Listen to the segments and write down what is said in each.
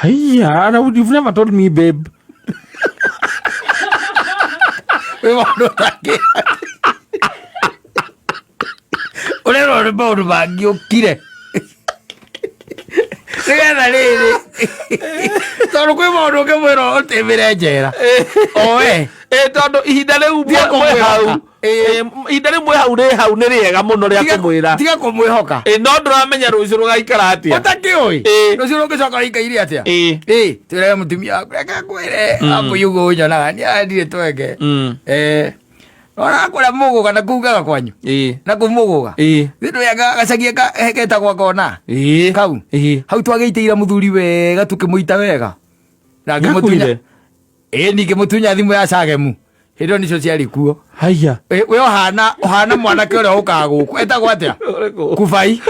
Haiya, and you've never told me, babe. Wĩ maũndũ ũtangĩ ũrerwo nĩ maũndũ mangĩũkire nĩgetha rĩrĩ tondũ kwĩ maũndũ ũngĩmwĩra ũtĩmĩre njera owe Ĩ, tondũ ihinda rĩu Tiga mwĩ hau kũmwĩhoka. Ĩ, ihinda rĩu mwĩ hau rĩ hau nĩ rĩega mũno rĩa kũmwĩra. Tiga kũmwĩhoka. Ĩ, no ndũramenya rũciũ rũgaikara atĩa. Ũtakĩũĩ. Ĩ. Rũciũ rũngĩcoka rũikaire atĩa? Ĩ. Ĩ, twĩre mũtumia waku reke ngwĩre akũyugo ũnyonaga niĩ ndirĩ twenge. Eh, ona kũrĩa mũgũga na kugaga kwanyu. Ĩ. Na kũu mũgũga. Ĩ. Thĩndũ ya gacagi getagwo kona. Ĩ. Kau. Ĩ. Hau twagĩitĩire mũthuri wega tũkĩmũita wega. Na ngĩmũtunya. Nĩakuire? Ĩ ningĩ mũtunya thimũ ya cagemu. Hĩndĩ ĩyo nicio ciarĩ kuo. Haiya. We we ũhana ũhana mwanake ũrĩa ũkaga gũkũ. Etagwo atĩa? Ũrĩkũ? Kubai.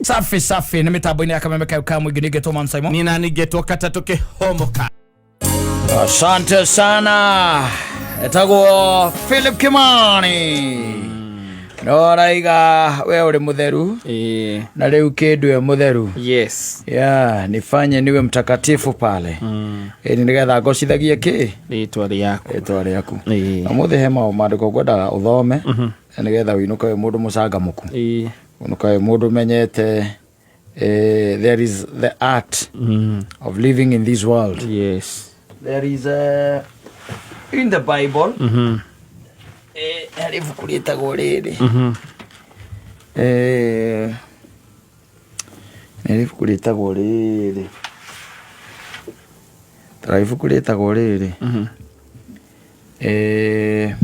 Safi safi nĩ mĩtambo-inĩ ya kameme kau ka mũingĩ ningĩ Thomas Simon. Nina ningetwo katatũ kĩhomoka. Asante sana. Etagwo Philip Kimani. No araiga we ũrĩ mũtheru Ĩ. na rĩu kĩndũ e mũtheru. Yes. Yeah, nifanye niwe mtakatifu pale. Ĩni nĩgetha ngocithagie kĩ? Rĩtwa rĩaku. Rĩtwa rĩaku. Ĩĩ. Ũmũthĩ he maũndũ maandĩko ngwendaga ũthome nĩgetha ũinũke wĩ mũndũ mũcangamũku. Ĩĩ. Ũinũke wĩ mũndũ ũmenyete there is the art of living in this world. Yes. There is a, in the Bible harĩ ibuku rĩtagwo rĩrĩ nĩ ibuku rĩtagwo rĩrĩ tara ibuku rĩtagwo rĩrĩ eh,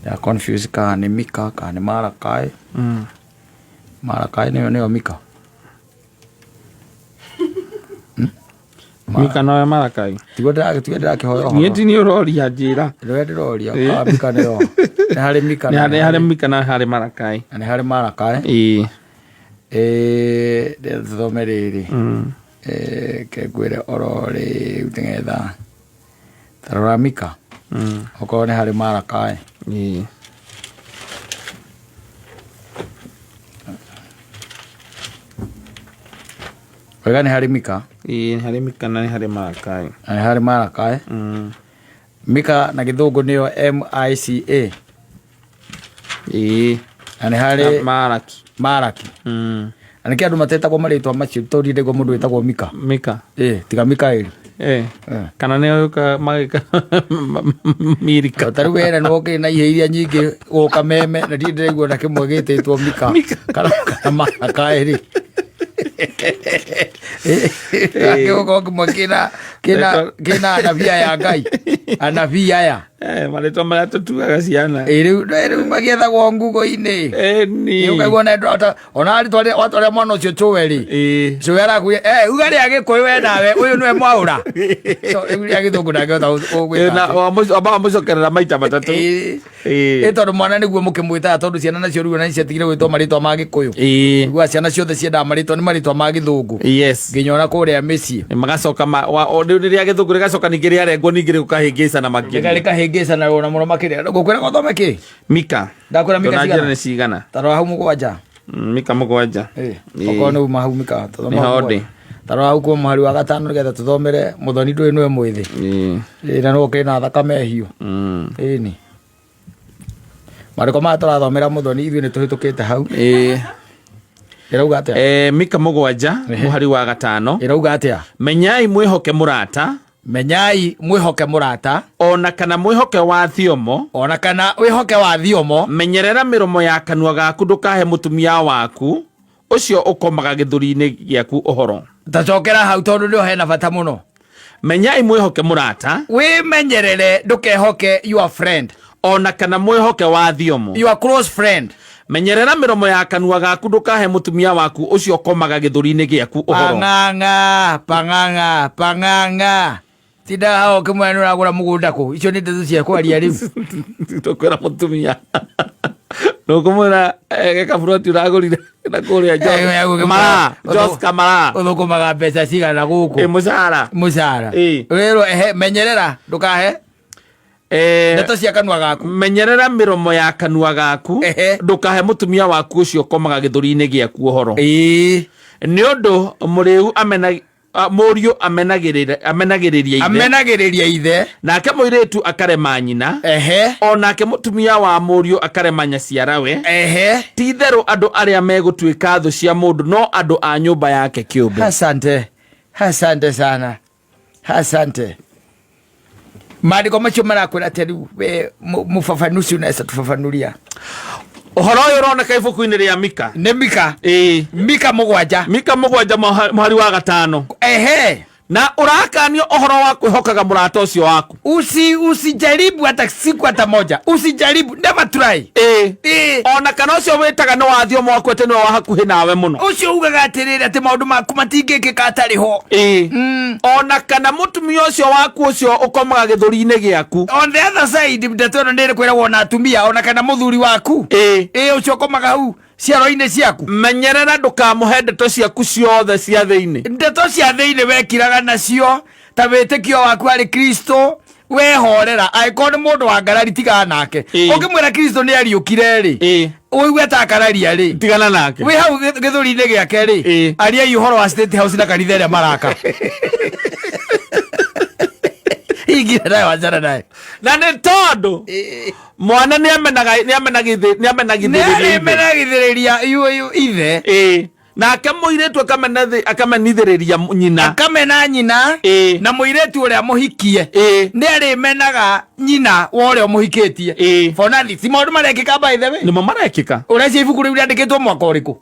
ya confuse kana nĩ Mika kana nĩ Malakai. Malakai nĩyo nĩyo Mika. Mika nowe Malakai. Tiguo ndĩrakĩhoya ũhoro. Niĩ ti nĩ ũroria njĩra. Nĩwe ndĩroria kana Mika nĩyo. Nĩ harĩ Mika Nĩ na harĩ harĩ Mika na harĩ Malakai. na nĩ harĩ Malakai. Ĩĩ. Eh, ndĩrathome rĩrĩ. Eh, ke ngwĩre oro rĩu nĩgetha ta rora Mika. Okorwo nĩ harĩ Malakai. Ĩĩ. Wega nĩ harĩ Mika. Ĩĩ nĩ harĩ Mika na nĩ harĩ Malakai. Na nĩ harĩ Malakai. Mika na gĩthũngũ nĩyo M I C A. Ĩĩ. Na nĩ harĩ Na Malaki. Malaki. Na nĩkĩ andũ matetagwo marĩtwa macio tondũ ndĩgwo mũndũ wĩtagwo Mika. Mika. Ĩĩ, tiga Mikaeli. Eh. Eh. Kana nĩ ũka magĩka Mirika. Ta rĩu wene nĩ wokĩrĩ na ihe iria nyingĩ gũka meme na ndirĩ ndĩraigua na kĩmwe gĩtĩtwo Mika. Kana kana Malakaeli. Gĩgũkorwo kĩmwe kĩna kĩna kĩna anabii aya Ngai. Anabii aya. Eh, marĩtwa marĩa tũtuaga ciana. Ĩ rĩu rĩu magĩethagwo ngugo-inĩ. Ĩni. Ũkaigua ona andũ ona watwarĩa mwana ũcio cũwe rĩ. Ĩĩ. Cũwe arakwĩra eh uga rĩa gĩkũyũ we nawe ũyũ nĩwe mwaũra. So rĩu rĩa gĩthũngũ ndangĩhota Ĩ, na gũgwĩka. wamba wamũcokerera maita matatũ. Ĩ Ĩĩ. Ĩ tondũ mwana nĩguo mũkĩmwĩtaga tondũ ciana nacio rĩu ona nĩciatigire gwĩtwo marĩtwa ma gĩkũyũ. Ĩĩ. Igua ciana ciothe ciendaga marĩtwa nĩ marĩtwa ma gĩthũngũ. Yes. Nginya ona kũrĩa mĩciĩ. Magacoka ma wa- o rĩu rĩrĩa gĩthũngũ rĩgacoka ningĩ rĩarengwo ningĩ rĩkahĩngĩcana makĩria. Rĩkahĩngĩcana ona mũno makĩria. Ngũkwĩra gũthome kĩ? Mika. Ndakwĩra Mika Ndũnanjĩra cigana? nĩ cigana. Ta rora hau mũgwanja. Mika mũgwanja. Ĩ, Ĩ. okorwo nĩ uma hau Mika tũthome Nĩ hau ho mũgwanja. ndĩ. Ta rora hau kuma mũhari wa gatano nĩgetha tũthomere mũthoni ndũĩ nĩwe mwĩthĩ. Ĩ. Ĩ, na nĩwe ũkĩrĩ na thakame hiũ. Ĩni. Marĩko maya tũrathomera mũthoni ithuĩ nĩ tũhĩtũkĩte hau. Ĩ. Ĩrauga atĩa? Eh, Mika mũgwanja mũhari wa gatano. Ĩrauga atĩa? Menyai mwĩhoke mũrata. Menyai mwĩhoke mũrata. Ona kana mwĩhoke wa thiomo. Ona kana wĩhoke wa thiomo. Menyerera mĩromo ya kanua gaku ndũkahe mũtumia waku ũcio ũkomaga gĩthũri-inĩ gĩaku ũhoro. Ta cokera hau tondũ nĩho hena bata mũno. Menyai mwĩhoke mũrata. Wĩmenyerere ndũkehoke your friend. Ona kana mwĩhoke wa thiomo. Your close friend. Menyerera mĩromo ya kanua gaku ndũkahe mũtumia waku ũcio ũkomaga gĩthũri-inĩ gĩaku ũhoro. Pang'ang'a, pang'ang'a, pang'ang'a. Tinda haha ũkĩmwĩra nĩ ũragũra mũgũnda kũ. Icio nĩ ndeto cia kwaria rĩu. Tũkwĩra mũtumia. Nũkũmwĩra gĩkaburoti ũragũrire na kũrĩa Mara, Joska Mara. Ũthũkũmaga mbeca cigana gũkũ. Ĩ mũcara. Mũcara. Ĩ. Wĩrwo ehe menyerera ndũkahe. Ndeto cia kanua gaku. Menyerera mĩromo ya kanua gaku. Ndũkahe mũtumia waku ũcio ũkomaga gĩthũri-inĩ gĩaku ũhoro. Nĩ ũndũ mũrĩu amena mũriũ amenagĩrĩria ithe. Amenagĩrĩria ithe. Nake mũirĩtu akarema nyina. O nake mũtumia wa mũriũ akarema nyaciarawe. Ti itherũ andũ arĩa megũtuĩka thũ cia mũndũ no andũ a nyũmba yake kĩũmbe. Asante, asante sana, asante. Maandĩko macio marakwĩra atĩa rĩu we mũfafanuzi unaweza tufafanulia? Ũhoro ũyũ ũroneka ibuku-inĩ rĩa Mika. Nĩ Mika. Ĩĩ. Mika 7. Mika 7 mũhari wa 5. Na ũrakanio ũhoro wa kwĩhokaga mũrata ũcio waku. Usijaribu hata siku hata moja. Usijaribu, never try. Ona kana ũcio wĩtaga nĩ wa thiomo waku atĩ nĩwe wa hakuhĩ nawe mũno. Ũcio ugaga atĩrĩrĩ atĩ maũndũ maku matingĩkĩka atarĩ ho. Ona kana mũtumia ũcio waku ũcio ũkomaga gĩthũri-inĩ gĩaku. On the other side, ndeto ĩno nĩ ĩkwĩragwo na atumia, ona kana mũthuri waku. Ũcio ũkomaga hau ciaro-inĩ ciaku. Menyerera ndũkamũhe ndeto ciaku ciothe cia thĩinĩ. Ndeto cia thĩinĩ wekiraga nacio ta wĩtĩkio waku harĩ Kristo, wehorera. Angĩkorwo nĩ mũndũ wa ngarari tigana nake. Ũngĩmwĩra Kristo nĩ ariũkire rĩ, ũigue ta akararia rĩ, tigana nake. Wĩ hau gĩthũri-inĩ gĩake rĩ, ariai ũhoro wa State House na kanitha ĩrĩa maraka. Ingira nayo, achana naye. Na nĩ tondũ mwana nĩ amenaga, nĩ amenagithĩ, nĩ amenagithĩrĩria ithe. Nĩ amenagithĩrĩria ithe. Nake mũirĩtu akamenithĩrĩria nyina. Akamena nyina. Na mũirĩtu ũrĩa mũhikie. Nĩ arĩmenaga nyina wa ũrĩa ũmũhikĩtie. For nothing. Ti maũndũ marekĩka by the way. Nĩmo marekĩka. Ũreciria ibuku rĩu rĩandĩkĩtwo mwaka ũrĩkũ?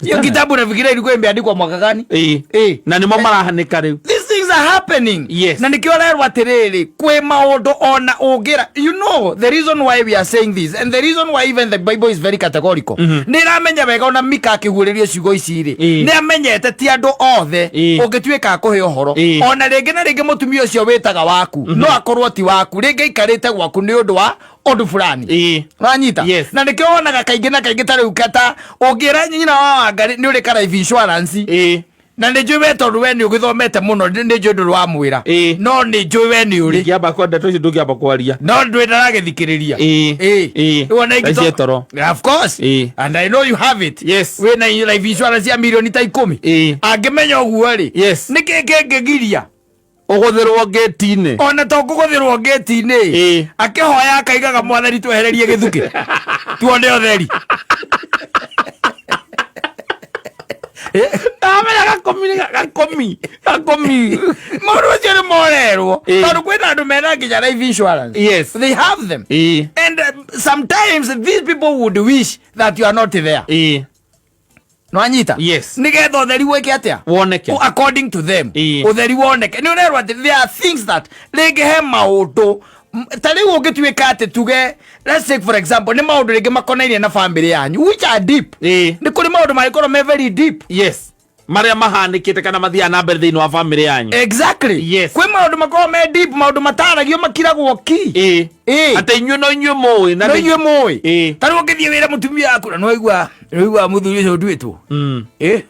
Hiyo kitabu nafikiria ilikuwa imeandikwa mwaka gani? Na nĩmo marahanĩka rĩu. These things are happening. Yes. Na nikio rerwo atiriri, kwi maundu ona ungira. You know the reason why we are saying this and the reason why even the Bible is very categorical. Ni ramenya wega ona Mika akiguriria ciugo ici ri. Ni amenyete ti andu othe ungituika akuhe uhoro. Ona ringi na ringi mutumia ucio witaga waku no akorwo ti waku, ringi aikarite gwaku ni undu wa undu fulani. Wanyita? Yes. Na nikio wonaga kaingĩ na kaingĩ ta rĩu kata ũngĩra nyina wa Wangari nĩ ũrĩ ka life insurance. Na nĩ njũĩ we tondũ we nĩ ũgĩthomete mũno, nĩ njũĩ ndũrĩ wamwĩra. No nĩ njũĩ we nĩ ũrĩ. Ndingĩamba kwa ndeto icio ndũngĩamba kwaria. No ndũĩ ndaragĩthikĩrĩria. Rĩu ona ingĩ Thaa ici toro. Of course. And I know you have it. Yes. Wĩna life insurance ya milioni ta 10. Angĩmenya ũguo rĩ. Yes. Nĩkĩ kĩngĩgiria? Ũgũthĩrwo ngĩti-inĩ. Ona to kũgũthĩrwo ngĩti-inĩ. Akĩhoya akaigaga mwathani twehererie gĩthukĩ. Tuone ũtheri. Amenya gakomi nĩ gakomi, gakomi. Maũndũ macio nĩ morerwo. Tondũ kwĩna andũ mena nginya life insurance. Yes. They have them. And sometimes these people would wish that you are not there. Nwanyita? Yes. Nigetha ũtheri wĩke atĩa? Woneke. According to them. Ũtheri woneke. Nĩ ũrerwo atĩ there are things that rĩngĩ he maũndũ ta rĩu ũngĩtuĩka atĩ tuge, let's take for example, nĩ maũndũ rĩngĩ makonainie na family yanyu which are deep. Nĩ kũrĩ maũndũ mangĩkorwo me very deep. Yes. Marĩa mahanĩkĩte kana mathiaga na mbere thĩinĩ wa family yanyu. Exactly. Yes. Kwĩ maũndũ makoragwo me deep, maũndũ mataragio makiragwo ki. Atĩ inyuĩ no inyuĩ mũĩ na No nĩ- inyuĩ mũĩ. Ta rĩu ũngĩthiĩ wĩra mũtumia waku na nĩwaigua mũthuri ũcio nduĩtwo. Nĩ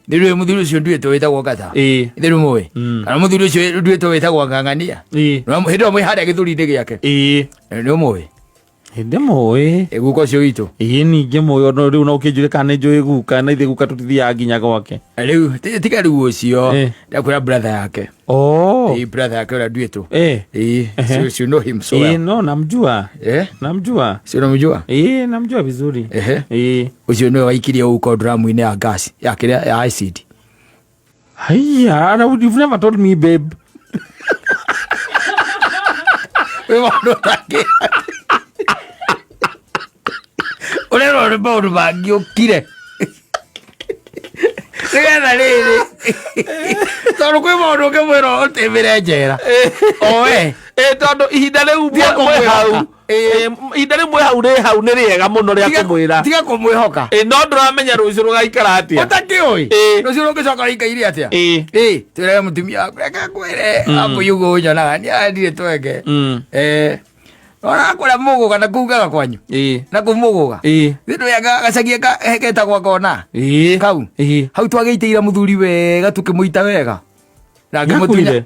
rĩu mũthuri ũcio nduĩtwo wĩtagwo Ngata. Nĩ rĩu mũĩ. Kana mũthuri ũcio nduĩtwo wĩtagwo Ng'ang'ania. Hĩndĩ ĩyo mwĩ harĩa gĩthũri-inĩ gĩake. Nĩ ũmũĩ. Hĩndĩ mũĩ. Guka ũcio witũ. Ningĩ mũĩ, ona rĩu no ũkĩnjũrie kana nĩ njũĩ guka, na ithuĩ guka tũtithiaga nginya gwake. Rĩu, tiga rĩu ũcio. Ndakwĩra brother yake. Brother yake ũrĩa nduĩtwo. So you know him so well. No, namjua. Namjua. Si unamjua? Namjua vizuri. Ũcio nĩwe waikirie ũko dramu-inĩ ya gas, ya kĩrĩa, ya acid. Haiya, na you've never told me, babe. Wĩ maũndũ mangĩ. Ũrerwo nĩ maũndũ mangĩ ũkire. Nĩgetha rĩrĩ. Tondũ kwĩ maũndũ ũngĩmwĩra ũtĩmĩre njera. Oe. Tondũ ihinda rĩu Tiga mwĩ hau. kũmwĩhoka. Ihinda rĩu mwĩ hau rĩ hau nĩ rĩega mũno rĩa kũmwĩra. Tiga kũmwĩhoka. No ndũramenya rũciũ rũgaikara atĩa. Ũtakĩũĩ? Rũciũ rũngĩcoka rũikaire atĩa? Twĩrage mũtumia waku, reke ngwĩre, amũyugo ũnyonaga, niĩ ndirĩ twenge. Ona kũrĩa mũgũga na kũu gaga kwanyu. Na kũu mũgũga. Thĩ ndũĩ gacagia getagwo kona. Kau. Hau twagĩitĩire mũthuri wega tũkĩmũita wega. Na ngĩmũtunya.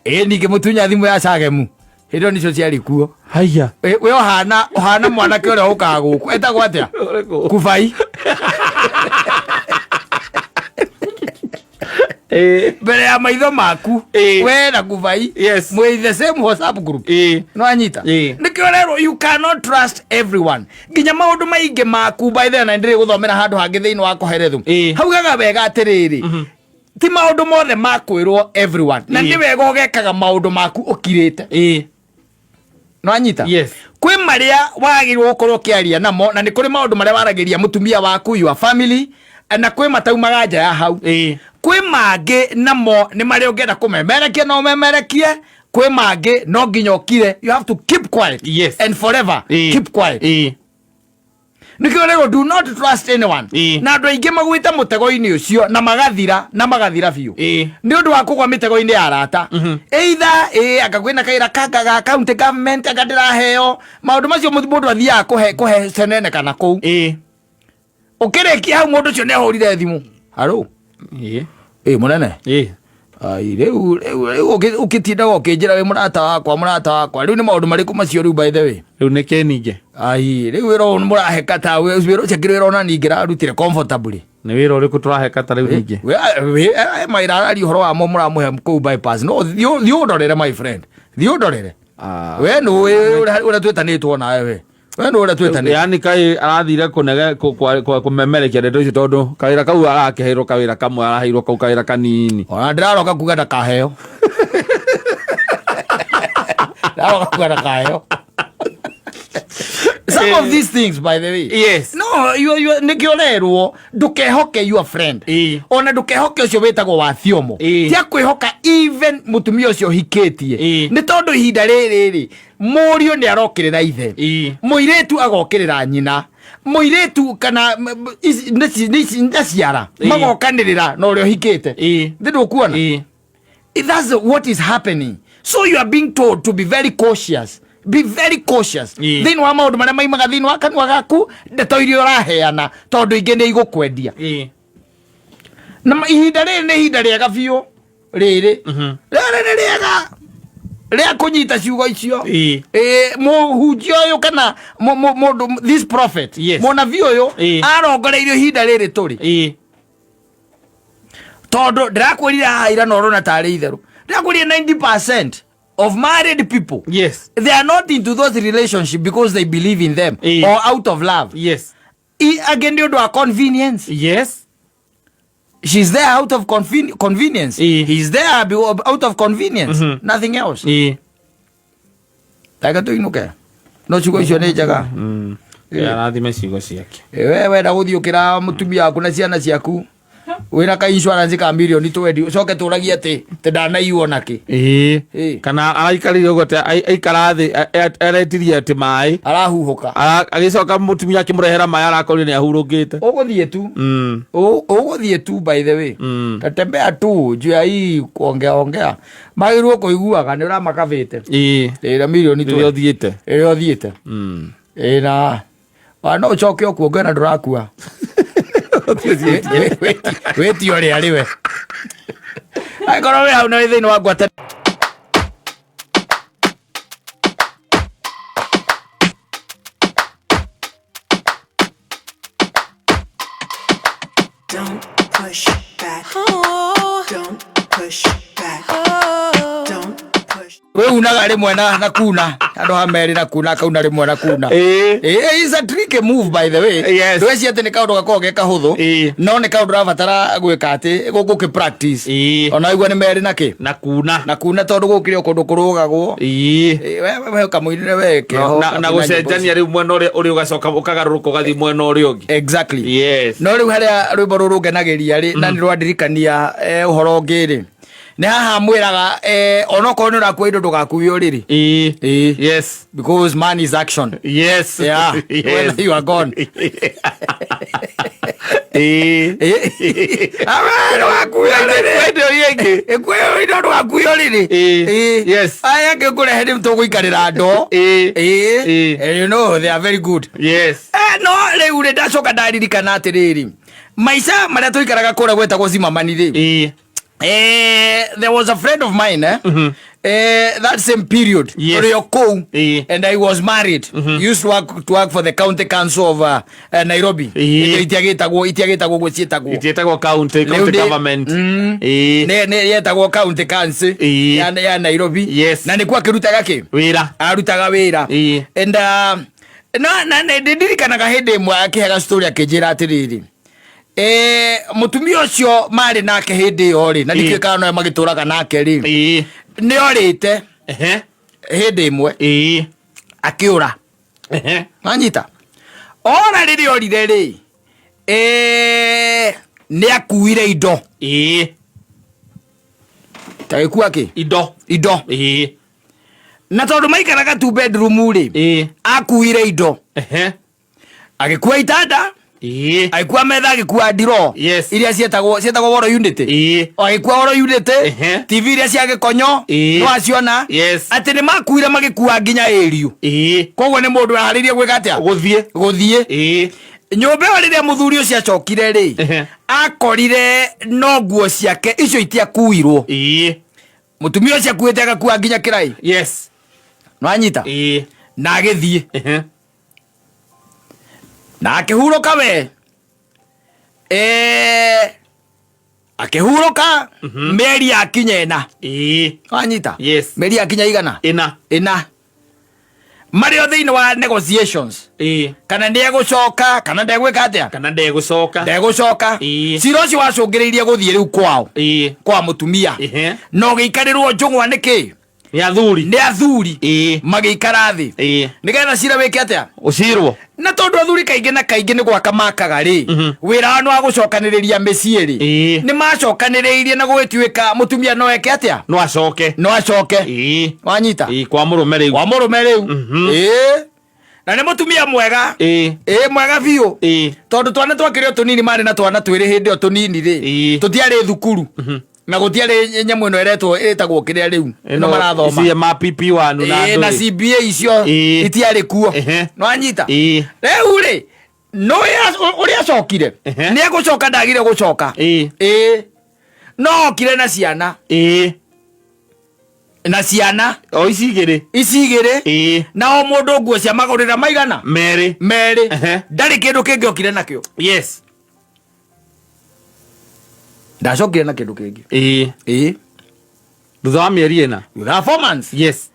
Nĩakuire? Ningĩ mũtunya thimũ ya Cagemu. Hĩndĩ ĩyo nĩcio ciarĩ kuo. Haya. We ũhana mwanake ũrĩa ũkaga gũkũ etagwo atĩa? Ũrĩkũ? Kubai. Mbere ya maitho maku. We na Kubai mwĩ the same WhatsApp group. No anyita. Nĩkĩo ũrerwo you cannot trust everyone, nginya maũndũ maingĩ maku. By the way, na ndĩrĩ gũthomera handũ hangĩ thĩinĩ wa Kohelethu. Haugaga wega atĩrĩrĩ, ti maũndũ mothe makwĩrwo everyone, na nĩ wega ũgekaga maũndũ maku ũkirĩte. No anyita. Kwĩ marĩa wagĩrĩirwo gũkorwo ũkĩaria namo, na nĩ kũrĩ maũndũ marĩa waragĩria mũtumia waku, your family, na kwĩ mataumaga nja ya hau. Kwĩ mangĩ namo nĩ marĩa ũngĩenda kũmemerekia no ũmemerekie, kwĩ mangĩ no nginya ũkire. You have to keep quiet. And forever keep quiet. Nĩkĩo rĩrwo do not trust anyone. Na andũ aingĩ magwĩte mũtego-inĩ ũcio na magathira, na magathira biũ nĩ ũndũ wa kũgwa mĩtego-inĩ ya arata. Either ĩ anga kwĩna kaira kanga ga county government, anga ndĩraheo maũndũ macio, mũndũ athiaga kũhe cenene kana kũu. Ũkĩrĩkia hau, mũndũ ũcio nĩ ahũrire thimũ, haro. Ĩ mũnene. Ai, rĩu ũkĩtindaga ũkĩnjĩra wĩ mũrata wakwa, mũrata wakwa, rĩu nĩ maũndũ marĩkũ macio rĩu, by the way? Rĩu nĩ kĩningĩ. Ai, rĩu wĩra ũyũ mũrahe kata, wĩra ũcio kĩrĩ wĩra ona ningĩrarutire comfortably. Nĩ wĩra ũrĩkũ tũrahe kata rĩu ningĩ? Mawĩra araria ũhoro wamo mũramũhe kũu bypass, no thiĩ ũndorere, my friend, thiĩ ũndorere. We nũĩ ũrĩa twĩtanĩtwo nawe, we nũĩ ũrĩa twĩtanĩtwo. Yani kai arathire kũnege kũmemerekia ndeto icio, tondũ kawĩra kau arakĩheirwo, kawĩra kamwe araheirwo kau, kawĩra kanini. Ona ndĩraroka kuga ndakaheo, ndĩraroka kuga ndakaheo some of these things, by the way. No you nĩkĩo ũrerwo ndũkehoke your friend, ona ndũkehoke ũcio wĩtagwo wa thiomo. Tia kwĩhoka even mũtumia ũcio ũhikĩtie, nĩ tondũ ihinda rĩrĩ rĩ mũriũ nĩ arokĩrĩra ithe, mũirĩtu agokĩrĩra nyina, mũirĩtu kana nĩ nyaciara magokanĩrĩra na ũrĩa ũhikĩte. Thĩ ndũkuona. That's what is happening, so you are being told to be very cautious, be very cautious thĩinĩ wa maũndũ marĩa maimaga thĩinĩ wa kanua gaku, ndeto iria ũraheana, tondũ ingĩ nĩ igũkwendia. Na ihinda rĩrĩ nĩ ihinda rĩega biũ, rĩrĩ rĩrĩ nĩ rĩega rĩa kũnyita ciugo icio. Ĩ, mũhunjia ũyũ kana mũndũ, this prophet, mũnabii ũyũ arongoreirio ihinda rĩrĩ tũrĩ, tondũ ndĩrakwĩrire haha ira na ũrona tarĩ itherũ, ndĩrakwĩrire 90% of married people, they are not into those relationship because they believe in them or out of love. Angĩ nĩ ũndũ wa convenience. She's there out of convenience. He's there out of convenience, nothing else. Reke tũinũke, no ciugo icio nĩ njega. Arathime ciugo ciake. We wenda gũthiĩ ũkĩra mũtumia waku na ciana ciaku wĩna ka insurance ka mirioni twendi, ũcoke tũragie atĩ te ndanaiywo nakĩ. Kana araikarire ũguo atĩ aikara thĩ aretirie atĩ maĩ. Arahuhũka. Agĩcoka mũtumia akĩmũrehera maĩ, arakorire nĩ ahurũkĩte. Ũgũthiĩ tu. Ũgũthiĩ tu, by the way. Tatembea tu juu ya hii kuongea ongea, magĩrĩirwo kũiguaga nĩ ũramakabĩte. Ĩra mirioni rĩrĩa ũthiĩte. Ĩrĩa ũthiĩte. Ĩ na wa no ũcoke ũkuo ngwena ndũrakua, wĩtie ũrĩa arĩ we, angĩkorwo wĩ hau na wĩ thĩinĩ wa ngwata. Don't push back. Don't push back. Don't push. Wĩ unaga rĩmwe na kuna andũ ha merĩ na kuna akauna rĩmwe na kuna. It's a tricky move, by the way. Ndweci atĩ nĩ kaũndũ gakoragwo ge kahũthũ, no nĩ kaũndũ ũrabatara gwĩka atĩ gũkĩ practice. Ona waigua nĩ merĩ na kĩ na kuna. Na kuna, tondũ gũkĩrĩ o kũndũ kũrũgagwo. We kamũinĩre we keho. Na gũcenjania rĩu mwena ũrĩa ũrĩ, ũgacoka ũkagarũrũka ũgathiĩ mwena ũrĩa ũngĩ. Exactly. Yes. No rĩu harĩa rwĩmbo rũrũ rũngenagĩria rĩ, na nĩ rwandirikania ũhoro ũngĩ rĩ, nĩ haha mwĩraga onokorwo nĩ ũrakua indo ndũgakue ũrĩrĩ. Because man is action. Yeah. When you are gone. Awe, ndũgakue ũrĩrĩ. Indo iria ingĩ. Ĩkuoya indo ndũgakue ũrĩrĩ. Aya angĩ ngũrehe nĩ tũgũikarĩra ndoo. And you know they are very good. No rĩu rĩ, ndacoka ndaririkana atĩrĩrĩ, maica marĩa tũikaraga kũrĩa gwetagwo Zimamani rĩ, there was a friend of mine, eh? That same period Yes. tũrĩ o kũu. Ĩĩ. And I was married. Used to work for the county council of Nairobi. Ĩĩ. Itiagĩtagwo ũguo ciĩtagwo. Itiĩtagwo county Rĩu county government. Ĩĩ. Nĩ yetagwo county council Ĩĩ. ya Nairobi. Yes. Na nĩkuo akĩrutaga kĩ? Wĩra. Arutaga wĩra. Ĩĩ. And na ndirikanaga hĩndĩ ĩmwe akĩhega story akĩnjĩra atĩrĩrĩ, mũtumia ũcio marĩ nake hĩndĩ ĩyo rĩ, na ndikĩũĩ kana nowe magĩtũraga nake rĩ, nĩ orĩte hĩndĩ ĩmwe, akĩũra. Wanyita? Ora rĩrĩa orire rĩ, nĩ akuire indo. Tagĩkua kĩ? Indo. Indo. Na tondũ maikaraga tu bedroom rĩ, akuire indo. Agĩkua itanda, agĩkua metha, agĩkua ndiro iria cietagwo woro unit. Agĩkua woro unit, TV iria cia gĩkonyo. Nĩwaciona? Yes. Atĩ nĩ makuire magĩkua nginya ĩriũ. Koguo nĩ mũndũ weharĩirie gwĩka atĩa? Gũthiĩ. Gũthiĩ. Nyũmba ĩyo rĩrĩa mũthuri ũcio acokire rĩ, akorire no nguo ciake icio itiakuirwo. Mũtumia ũcio akuĩte agakua nginya kĩraĩ. Nĩwanyita? Na agĩthiĩ. Na akĩhurũka we, akĩhurũka mĩeri yakinya 4. Wanyita? Yes. Mĩeri yakinya igana? 4. 4, marĩ o thĩinĩ wa negotiations kana nĩ egũcoka kana ndegwĩka atĩa. Kana ndegũcoka. Ndegũcoka. Cira ũcio wacũngĩrĩirie gũthiĩ rĩu kwao, kwa mũtumia, na ũgĩikarĩrwo njũng'wa nĩ kĩ? Nĩ athuri. Nĩ athuri. Magĩikara thĩ nĩgetha cira wĩke atĩa? Ũcirwo. Na tondũ athuri kaingĩ na kaingĩ nĩ gwaka makaga rĩ, wĩra wao nĩ wa gũcokanĩrĩria mĩciĩ rĩ, nĩ macokanĩrĩirie na gũgĩtuĩka mũtumia no eke atĩa? No acoke. No acoke. Wanyita? Ĩĩ, kwa mũrũme rĩu. Kwa mũrũme rĩu. Ĩĩ, na nĩ mũtumia mwega. Ĩĩ, mwega biũ. Tondũ twana twakĩrĩ o tũnini, marĩ na twana twĩrĩ hĩndĩ ĩyo tũnini rĩ, tũtiarĩ thukuru na gũtiarĩ nyamũ ĩno ĩretwo ĩtagwo kĩrĩa rĩu ĩno marathoma. Ici ma PP1 na Ĩĩ, na ndũĩ. CBA icio itiarĩ kuo. Nĩwanyita? Ĩĩ. Rĩu rĩ, no ũrĩa acokire, nĩ egũcoka, ndagire gũcoka. Ĩĩ, no okire na ciana. Na ciana. O ici igĩrĩ. Ici igĩrĩ. Na o mũndũ nguo cia magũrĩra maigana? 2. 2. Ndarĩ kĩndũ kĩngĩ okire nakĩo. Ndacokire na kĩndũ kĩngĩ. Ĩĩ. Thutha wa mĩeri 4. Thutha wa 4 months. Yes.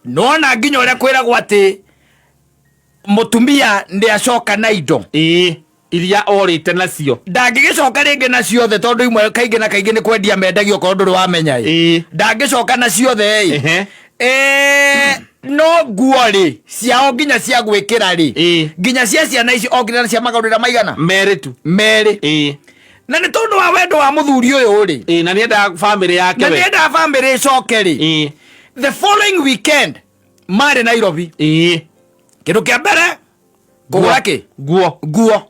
Nona nginya ũrĩa kwĩragwo atĩ mũtumia nĩ acoka na indo. Ĩĩ, iria orĩte nacio. Ndangĩgĩcoka rĩngĩ na ciothe, tondũ imwe kaingĩ na kaingĩ nĩ kwendia mendagio okorwo ndũrĩ wamenya ĩ. Ndangĩcoka na ciothe ĩ. No nguo rĩ, ciao nginya cia gwĩkĩra rĩ, nginya cia ciana ici okire na cia magarũrĩra maigana? 2 tu. 2. Na nĩ tondũ wa wendo wa mũthuri ũyũ rĩ, Ĩĩ, na nĩendaga bamĩrĩ yake na we. nĩendaga bamĩrĩ ĩcoke rĩ, the following weekend marĩ Nairobi. Kĩndũ kĩa mbere kũgũra kĩ? Nguo. Nguo.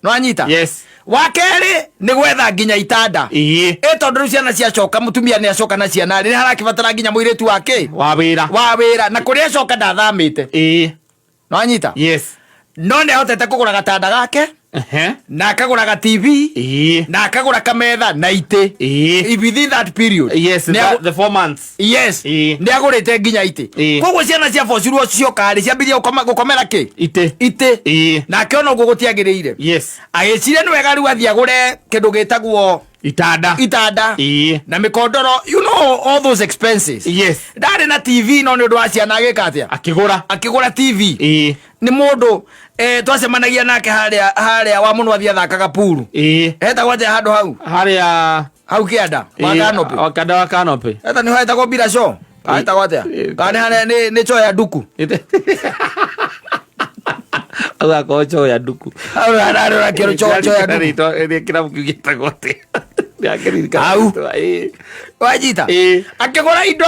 Nĩwanyita? Yes. Wa kerĩ nĩ gwetha nginya itanda. Ĩ tondũ rĩu ciana ciacoka, mũtumia nĩ acoka na ciana rĩ, nĩ harakĩbatara nginya mũirĩtu wa kĩ? Wa wĩra. Wa wĩra, na kũrĩa acoka ndathamĩte. Nĩwanyita? Yes. No nĩ ahotete kũgũra gatanda gake, na akagũra ga TV, na akagũra kametha na itĩ. Within that period. Yes, the 4 months. Yes. Nĩ agũrĩte nginya itĩ. Koguo ciana cia bocirwo cioka rĩ, ciambirie gũkomera kĩ? Itĩ. Itĩ. Nake ona ũguo gũtiagĩrĩire, agĩciria nĩ wega rĩu athiĩ agũre kĩndũ gĩtagwo Itanda. Itanda na mĩkondoro, you know, all those expenses. Ndarĩ na TV, no nĩ ũndũ wa ciana agĩka atĩa? Akĩgũra. Akĩgũra TV. Nĩ mũndũ twacemanagia nake harĩa wa mũno athiĩ athakaga puru. Hetagwo atĩa handũ hau? Harĩa? Hau kĩanda wa Canopy. Wa kanda wa Canopy. Eta nĩho hetagwo bila show. Hetagwo atĩa? Kana nĩ harĩa nĩ choo ya nduku? Hau akorwo choo ya nduku. Hau harĩa kĩro choo ya nduku. Rĩtwa kĩrabu kĩu gĩtagwo atĩa? Ndakĩririkana Hau. rĩtwa, ĩĩ. Wanyita? Ĩĩ. Akĩgũra indo.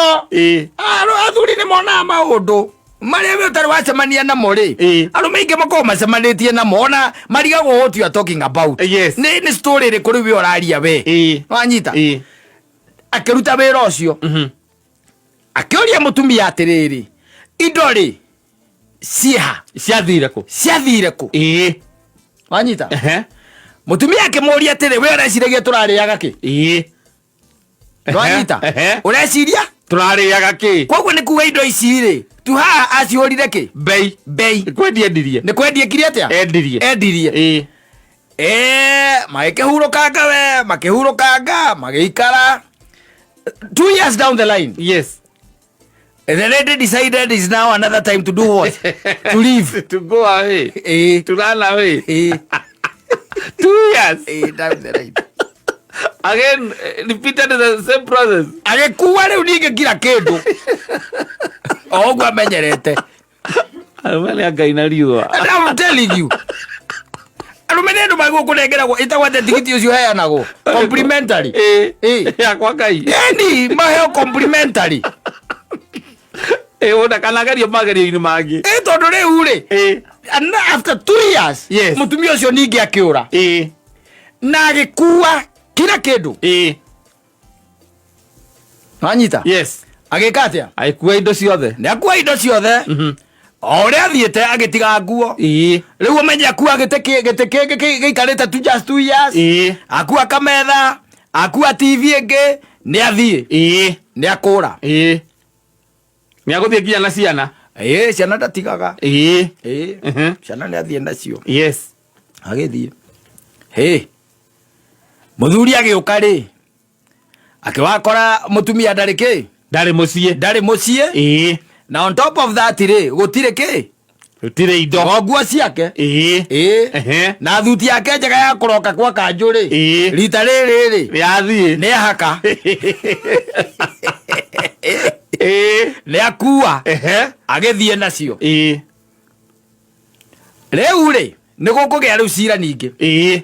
Athuri nĩ monaga maũndũ marĩa we ũtarĩ wacemania namo rĩ. Arũme aingĩ makoragwo macemanĩtie namo, ona marigagwo what you are talking about. Nĩ story ĩrĩkũ rĩu we ũraria we? Wanyita? Ĩĩ. Akĩruta wĩra ũcio, akĩũria mũtumia atĩrĩrĩ, indo rĩ ciĩha? Ciathire kũ? Ciathire kũ? Wanyita? Mũtumia akĩmũria atĩrĩ, we ũreciragia tũrarĩaga kĩ? Nwanyita? Ehe. Ũreciria? Tũrarĩaga kĩ? Koguo nĩ kuga indo ici rĩ, tu haha acihũrire kĩ? Mbei. Mbei. Kwendia endirie. Nĩ kwendia ekire atĩa? Endirie. Endirie. Ĩĩ. Ĩĩ, magĩkĩhurũkanga we, makĩhurũkanga, magĩikara. 2 years down the line, Yes. the lady decided is now another time to do what? To leave. To go away. Ĩĩ. To run away. Ĩĩ. 2 years. Ĩĩ, down the line. Again, repeated the same process. Agĩkua rĩu ningĩ kira kĩndũ o ũguo amenyerete. Arũme nĩ a Ngai na riũa. And I'm telling you, arũme nĩ andũ magĩrĩirwo kũnengeragwo ĩtagwo atĩa tigiti ũcio ũheanagwo complimentary. Ĩĩ. Ĩĩ. Yakwa Ngai. Yani maheo complimentary. Ĩĩ, ona kana agerio magerio-inĩ mangĩ. Ĩ tondũ rĩu rĩ, Ĩĩ. and after 2 years, Yes. mũtumia ũcio ningĩ akĩũra Ĩĩ. na agĩkua kila kĩndũ. Ĩĩ. Wanyita? Yes. Agĩka atĩa? Agĩkua indo ciothe. Nĩ akua indo ciothe. O ũrĩa athiĩte agĩtiga nguo. Ĩĩ. Rĩu ũmenye akua gĩtĩ gĩtĩ kĩngĩ gĩikarĩte tu just 2 years. Ĩĩ. Akua kametha, akua TV ĩngĩ, nĩ athiĩ. Ĩĩ. Nĩ akũra. Ĩĩ. Nĩ agũthiĩ nginya na ciana. Ĩĩ, ciana ndatigaga. Ĩĩ. Ĩĩ. Ciana nĩ athiĩ nacio. Yes. Agĩthiĩ. Hĩ. Mũthuri agĩũka rĩ, akĩwakora mũtumia ndarĩ kĩ? Ndarĩ mũciĩ. Ndarĩ mũciĩ. Ĩĩ. Na on top of that rĩ, gũtirĩ kĩ? Gũtirĩ indo. O nguo ciake. Ĩĩ. Ĩĩ. Ehe. Na thuti yake njega ya kũroka kwa kanjũ rĩ. Ĩĩ. Rita rĩrĩ rĩ. Yathiĩ. Nĩ ahaka. Ĩĩ. Nĩ akua. Ehe. Agĩthiĩ nacio. Ĩĩ. Rĩu rĩ, nĩ gũkũgĩa rĩu cira ningĩ. Ĩĩ.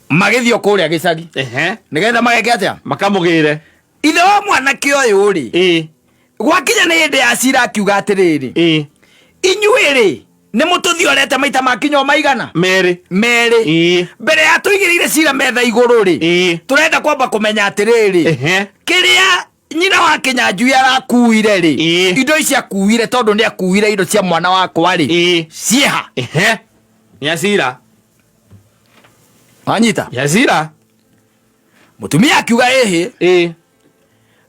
Magĩthiĩ o kũrĩa gĩcagi. Ehe. Nĩgetha mageke atĩa? Makamũgĩre. Ithe wa mwanake ũyũ rĩ, Ĩĩ. gwakinya nĩ hĩndĩ ya cira akiuga atĩrĩrĩ, Ĩĩ. inyuĩ rĩ, nĩ mũtũthiorete maita makinya o maigana? Merĩ. Merĩ. Ĩĩ. Mbere ya tũigĩrĩire cira metha igũrũ rĩ, Ĩĩ. tũrenda kwamba kũmenya atĩrĩrĩ, Ehe. kĩrĩa nyina wa Kĩnyanjui arakuire rĩ, Ĩĩ. indo ici akuire tondũ nĩ akuire indo cia mwana wakwa rĩ, Ĩĩ. ciĩha? Ehe. Nĩ acira. Wanyita? Nĩ acira. Mũtumia akiuga ĩhĩ, Ĩĩ.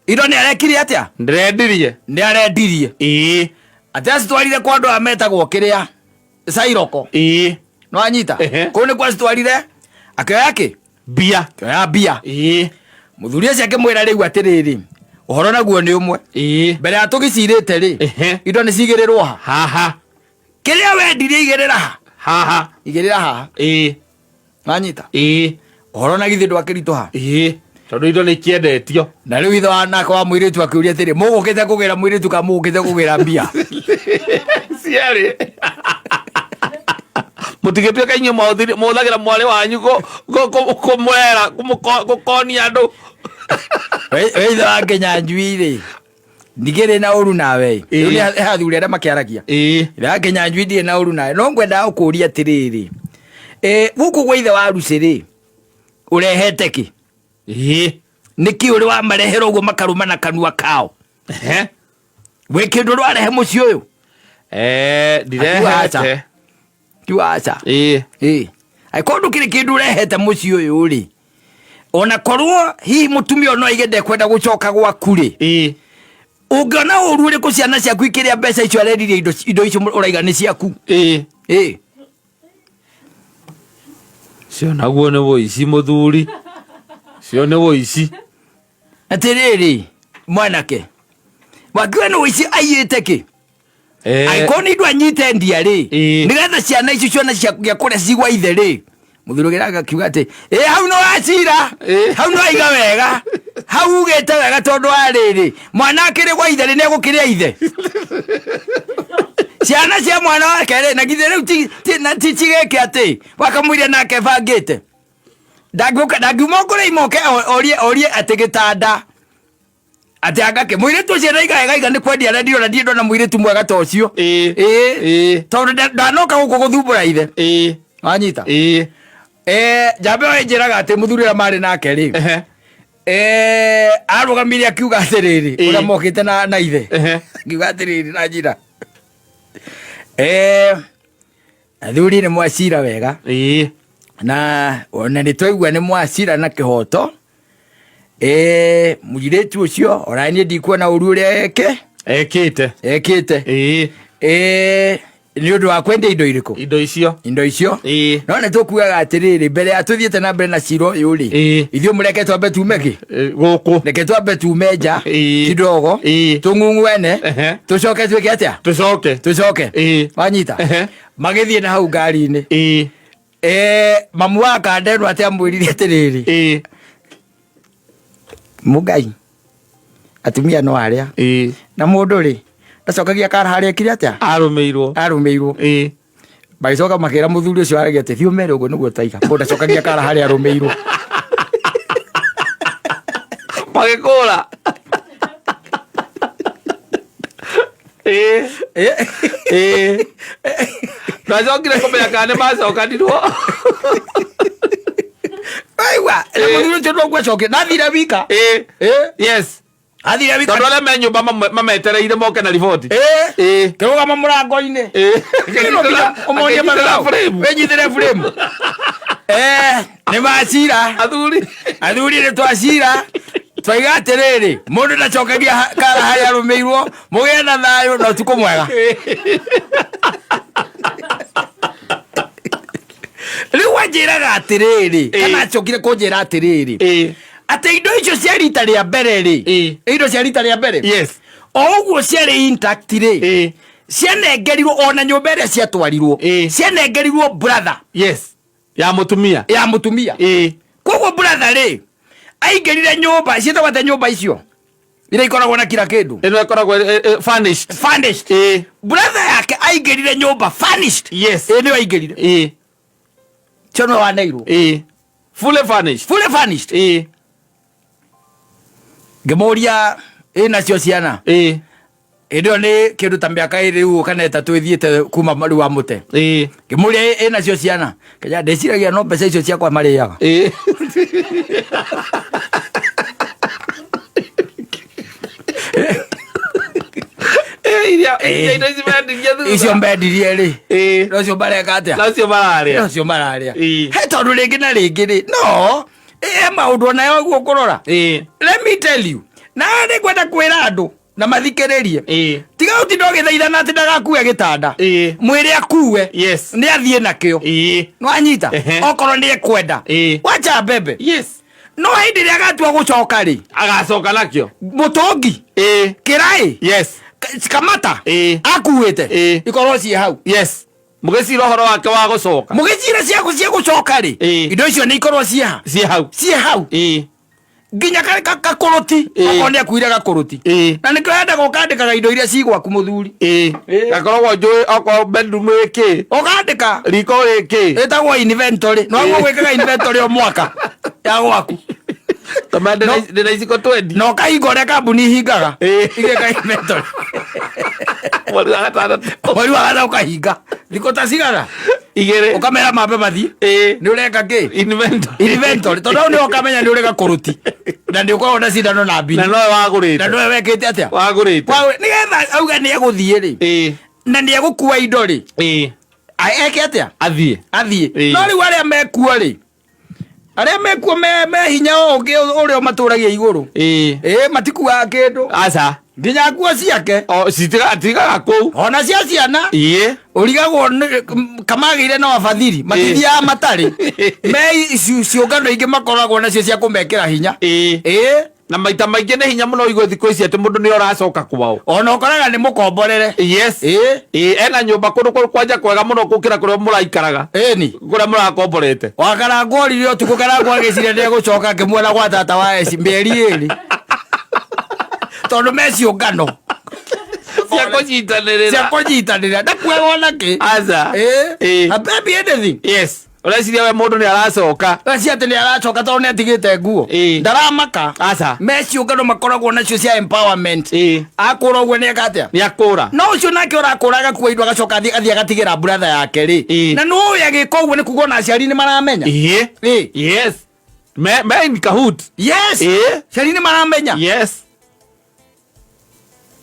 indo nĩ arekire atĩa? Ndĩrendirie. Nĩ arendirie. Ĩĩ. Atĩ acitwarire kwa andũ aya metagwo kĩrĩa Cairoko. Ĩĩ. Nĩwanyita? Ehe. Kũu nĩkuo acitwarire, akĩoya kĩ? Mbia. Akĩoya mbia. Ĩĩ. Mũthuri ũcio akĩmwĩra rĩu atĩrĩrĩ, ũhoro naguo nĩ ũmwe. Ĩĩ. Mbere ya tũgĩcirĩte rĩ, Ehe. indo nĩ cigĩrĩrwo ha? Haha. Kĩrĩa wendirie igĩrĩra ha? Haha. Igĩrĩra haha. Ĩĩ. Wanyita? Ĩĩ. Ũhoro na githĩ ndwakĩritũha? Ĩĩ. Tondũ indo nĩ ikĩendetio. Na rĩu ithe wa nake wa mũirĩtu akĩũria atĩrĩ, mũgũkĩte kũgĩra mũirĩtu kana mũgũkĩte kũgĩra mbia? Cierĩ. Mũtigĩtuĩka inyuĩ mũhũthagĩra mwarĩ wanyu kũmwera, gũkonia andũ. We ithe wa Kĩnyanjui rĩ, ndigĩrĩ na ũru nawe. Rĩu nĩ athuri arĩa makĩaragia. Ĩĩ. Ithe wa Kĩnyanjui ndirĩ na ũru nawe, no ngwendaga gũkũria atĩrĩrĩ, gũkũ gwa ithe wa Lucy rĩ, ũrehete kĩ? Ĩĩ. Nĩkĩ ũrĩ wamarehera ũguo makarũma na kanua kao? Ehe. Gwĩ kĩndũ ũrarehe mũciĩ ũyũ? Ndirehete. Kiuga aca. Ĩĩ. Ĩĩ. Angĩkorwo ndũkĩrĩ kĩndũ ũrehete mũciĩ ũyũ rĩ, ona korwo hihi mũtumia ũyũ no aige ndekwenda gũcoka gwaku rĩ, Ĩĩ. ũngĩona ũru ũrĩkũ ciana ciaku ikĩrĩa mbeca icio arendirie indo icio ũraiga nĩ ciaku? Ĩĩ. Ĩĩ. Cio naguo nĩ wũici mũthuri. Cio nĩ wũici. Atĩrĩrĩ mwanake, wakiuga nĩ wũici aiyĩte kĩ? Angĩkorwo nĩ indo anyite ndia rĩ, nĩgetha ciana icio ciona cia gĩa kũrĩa cigwa ithe rĩ, mũthuri ũgĩraga akiuga atĩ ĩ hau no wacira, hau no aiga wega, hau ugĩte wega tondũ wa rĩrĩ mwana akĩrĩ gwa ithe rĩ nĩ egũkĩrĩa ithe ciana cia mwana wake rĩ, na githĩ rĩu ti cigĩke atĩ wakamũiria nake bangĩte ndangĩũka ndangiuma kũrĩa imoke orie orie atĩ gĩtanda atĩ angake mũirĩtu ũcio ndaiga wega iga nĩ kwendia arendio na ndirĩ ndona mũirĩtu mwega ta ũcio. Ĩĩ. Ĩĩ. Ĩĩ. Tondũ ndanoka gũkũ gũthumbũra ithe. Ĩĩ. Wanyita? Ĩĩ. Njamba ĩyo ĩnjĩraga atĩ mũthuri ũrĩa marĩ nake rĩ, Ehe. Arũgamire akiuga atĩrĩrĩ, Ĩĩ. ũrĩa mokĩte na ithe. Ehe. Akiuga atĩrĩrĩ na njĩra. Athuri nĩ mwacira wega. Ĩĩ. Na ona nĩ twaigua nĩ mwacira na kĩhoto. Ĩĩ, mũirĩtu ũcio ona niĩ ndikuona ũru ũrĩa eke Ekĩte. Ekĩte. Ĩĩ. Ĩĩ, nĩ ũndũ wa kwendia indo irĩkũ? Indo icio. Indo icio. Ĩĩ. No nĩ tũkuaga atĩrĩrĩ, mbere ya tũthiĩte na mbere na cira ũyũ rĩ, Ĩĩ. ithuĩ mũreke twambe tume kĩ. Gũkũ. Reke twambe tume nja Ĩĩ. kidogo. Ĩĩ. Tũng'ung'uene. Ehe. Tũcoke twĩke atĩa? Tũcoke. Tũcoke. Ĩĩ. Wanyita. Ehe. Magĩthiĩ na hau ngari-inĩ. Ĩĩ. Mamu wa kanda ĩno atĩ amwĩrire atĩrĩrĩ, Ĩĩ. Mũngai, atumia no arĩa. Ĩĩ. Na mũndũ rĩ, ndacokagia kara harĩa ekire atĩa? Arũmĩirwo. Arũmĩirwo. Ĩĩ. Magĩcoka makĩra mũthuri ũcio aragia atĩ thiĩ ũmere ũguo nĩguo taiga. Mũndũ ndacokagia kara harĩa arũmĩirwo. Magĩkũra. Ĩĩ. Ĩĩ. Ndacokire kũmenya kana nĩ macokanirwo. Aigua, na mũthuri ũcio noguo acokire. Na athire wika. Ĩĩ. Ĩĩ. Yes. Athire wika. Tondũ arĩa me nyũmba mametereire moke na riboti. Ĩĩ. Ĩĩ. Kĩrũgama mũrango-inĩ. Ĩĩ. Akĩnyitĩra- Ũmonie akĩnyitĩra mathaũ. frame. Wĩnyitĩre frame. Nĩ macira. Athuri. Athuri nĩ twacira. Twaiga atĩrĩrĩ, mũndũ ndacokagia kara harĩa arũmĩirwo, mũgĩe na thayũ na ũtukũ mwega. Rĩu anjĩraga atĩrĩrĩ, kana acokire kũnjĩra atĩrĩrĩ, atĩ indo icio cia rita rĩa mbere rĩ, indo cia rita rĩa mbere, Yes. o ũguo ciarĩ intact rĩ, cianengerirwo ona nyũmba ĩrĩa ciatwarirwo, cianengerirwo brother. Yes. Ya mũtumia. Ya mũtumia. Koguo brother rĩ, aingĩrire nyũmba ciĩtagwo atĩa nyũmba icio iria ikoragwo na kila kĩndũ? Ĩno ĩkoragwo furnished. Furnished. Brother yake aingĩrire nyũmba furnished. Yes. Ĩ, nĩyo aingĩrire. Cio nĩwe waneirwo. Fully furnished. Fully furnished. Ngĩmũria ĩ nacio ciana. Hĩndĩ ĩyo nĩ kĩndũ ta mĩaka ĩrĩ ũguo kana ĩtatũ ĩthiĩte kuma rĩu wa mũte. Ngĩmũria ĩ nacio ciana. Kenya ndĩciragia no mbeca icio ciakwa marĩaga. Iria iria indo ici mendirie thutha. Icio mbendirie rĩ. Nocio mareka atĩa? Nocio mararĩa. Nocio mararĩa. He tondũ rĩngĩ na rĩngĩ rĩ, no he maũndũ onayo ũguo ũkũrora. Let me tell you. Na nĩ ngwenda kwĩra andũ na mathikĩrĩrie. Tiga ũtinda ũgĩthaithana atĩ ndagakue gĩtanda. Mwĩre akue. Yes. Nĩ athiĩ nakĩo. Nĩwanyita? Okorwo nĩ ekwenda. Wacha mbembe. Yes. No hĩndĩ ĩrĩa agatua gũcoka rĩ, Agacoka nakĩo. Mũtũngi. Kĩraĩ. Yes. Kamata. Akuĩte. Ikorwo ciĩ hau. Yes. Mũgĩcira ũhoro wake wa gũcoka. Mũgĩcira ciaku cia gũcoka rĩ, indo icio nĩ ikorwo ciĩ ha? Ciĩ hau. Ciĩ hau. Nginya gakũrũti. Okorwo nĩ akuire gakũrũti. Na nĩkĩo yendaga ũkandĩkaga indo iria ci gwaku mũthuri. Gakoragwo njũĩ okorwo bedroom ĩ kĩ. Ũkandĩka. Riko rĩ kĩ. Ĩtagwo inventory. No guo gwĩkaga inventory o mwaka ya gwaku. Tondũ ndĩna iciko 20. Na ũkahinga ũrĩa kambuni ihingaga. Igeka inventory. Mweri wa gatandatũ. Mweri wa gatandatũ ũkahinga. Thikũ ta cigana? Igĩrĩ. Ũkamera mambe mathiĩ. Nĩ ũreka kĩ? Inventory. Inventory. Tondũ hau nĩho ũkamenya nĩ ũrĩ gakũrũti. Na nĩ ũkoragwo na cindano na mbini. Na nowe wagũrĩte. Na nowe wekĩte atĩa? Wagũrĩte. Nĩgetha auge nĩ egũthiĩ rĩ. Na nĩ egũkua indo rĩ. Eke atĩa? Athiĩ. Athiĩ. No rĩu arĩa mekuo rĩ, arĩa mekuo me hinya o ũngĩ ũrĩa ũmatũragia igũrũ. Matikuaga kĩndũ. Aca. Nginya nguo ciake. O, citigaga kũu. Ona cia ciana. Ũrigagwo kamagĩire na wabathiri. Matithiaga matarĩ. Me ciũngano ingĩ makoragwo nacio cia kũmekĩra hinya. Na maita maingĩ nĩ hinya mũno ũigue thikũ ici atĩ mũndũ nĩ ũracoka kwao. Ona ũkoraga nĩ mũkomborere. Yes. Ena nyũmba kũndũ kwanja kwega mũno gũkĩra kũrĩa mũraikaraga. Ĩni. Kũrĩa mũrakomborete. Wakarangwo orire ũtukũ Karangwo agĩciria nĩ egũcoka ngĩmuona gwa tata wa eci mĩeri ĩrĩ. Tondũ me ciũngano. Cia kũnyitanĩrĩra. Cia kũnyitanĩrĩra. Ndakuaga ona kĩ. Aca. Baby anything. Yes. Ũreciria we mũndũ nĩ aracoka. Ũreciria atĩ nĩ aracoka tondũ nĩ atigĩte nguo. Ndaramaka. Aca. Me ciũngano makoragwo nacio cia empowerment. Akũra ũguo nĩ eka atĩa? Nĩ akũra. No ũcio nake ũrakũra agakua indo agacoka athiĩ agatigĩra brother yake rĩ. Na nĩ ũĩ agĩka ũguo nĩ kuga ona aciari nĩ maramenya. Yes. Me in cahoot. Yes. Aciari nĩ maramenya. Yes.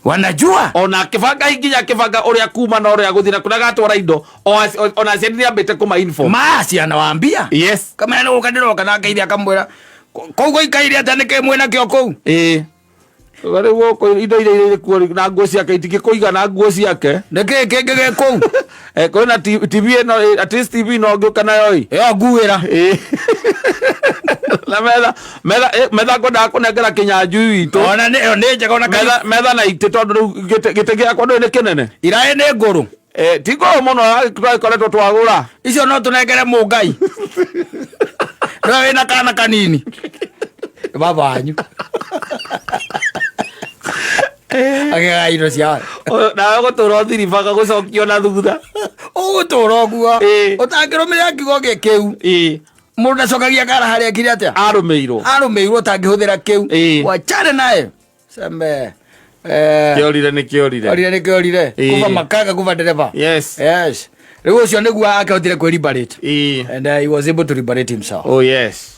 Wanajua. Ona akĩbanga nginya akĩbanga ũrĩa kuma na ũrĩa gũthiĩ na kũrĩa agatwara indo, ona aciari nĩ ambĩte kũma inform. Ma ciana wambia. Yes. Kamera nĩ gũka ndĩroka na ngeithia akamwĩra Kũu gũikaire atĩa nĩkĩ mwĩna kĩo kũu? Ĩĩ rĩu gũkũ indo iria irĩ kuo na nguo ciake itingĩkũigana nguo ciake. Nĩkĩ kĩngĩ gĩ kũu? Eh, kwĩna TV ĩno at least TV no ngĩũka nayo ĩ. Ĩyo nguĩra. Ĩĩ. Na metha metha metha ngwendaga kũnengera kĩnyanjui witũ. Ona nĩ ĩyo nĩ njega ona metha metha na itĩ tondũ rĩu gĩtĩ gĩakwa ndũĩ nĩ kĩnene. Iraĩ nĩ ngũrũ. Eh, ti ngũrũ mũno twagĩkoretwo twagũra. Icio no tũnengere mũngai. Nĩwe wĩna kana kanini. Baba wanyu. Agĩaga indo cia Nawe gũtũra ũthiribaga gũcokio na thutha. Ũgũtũra ũguo. Ĩĩ. Ũtangĩrũmĩrĩra kiugo kĩu. Ĩĩ. Mũndũ ndacokagia kara harĩa ekire atĩa? Arũmĩirwo. Arũmĩirwo ũtangĩhũthĩra kĩu. Ĩĩ. Wachane naye. Seme. Kĩorire nĩ kĩorire. Orire nĩ kĩorire. Ĩĩ. Kuva makanga kuva ndereba. Yes. Yes. Rĩu ũcio nĩguo akĩhotire kwĩ liberate. Ĩĩ. And he was able to liberate himself. Oh yes.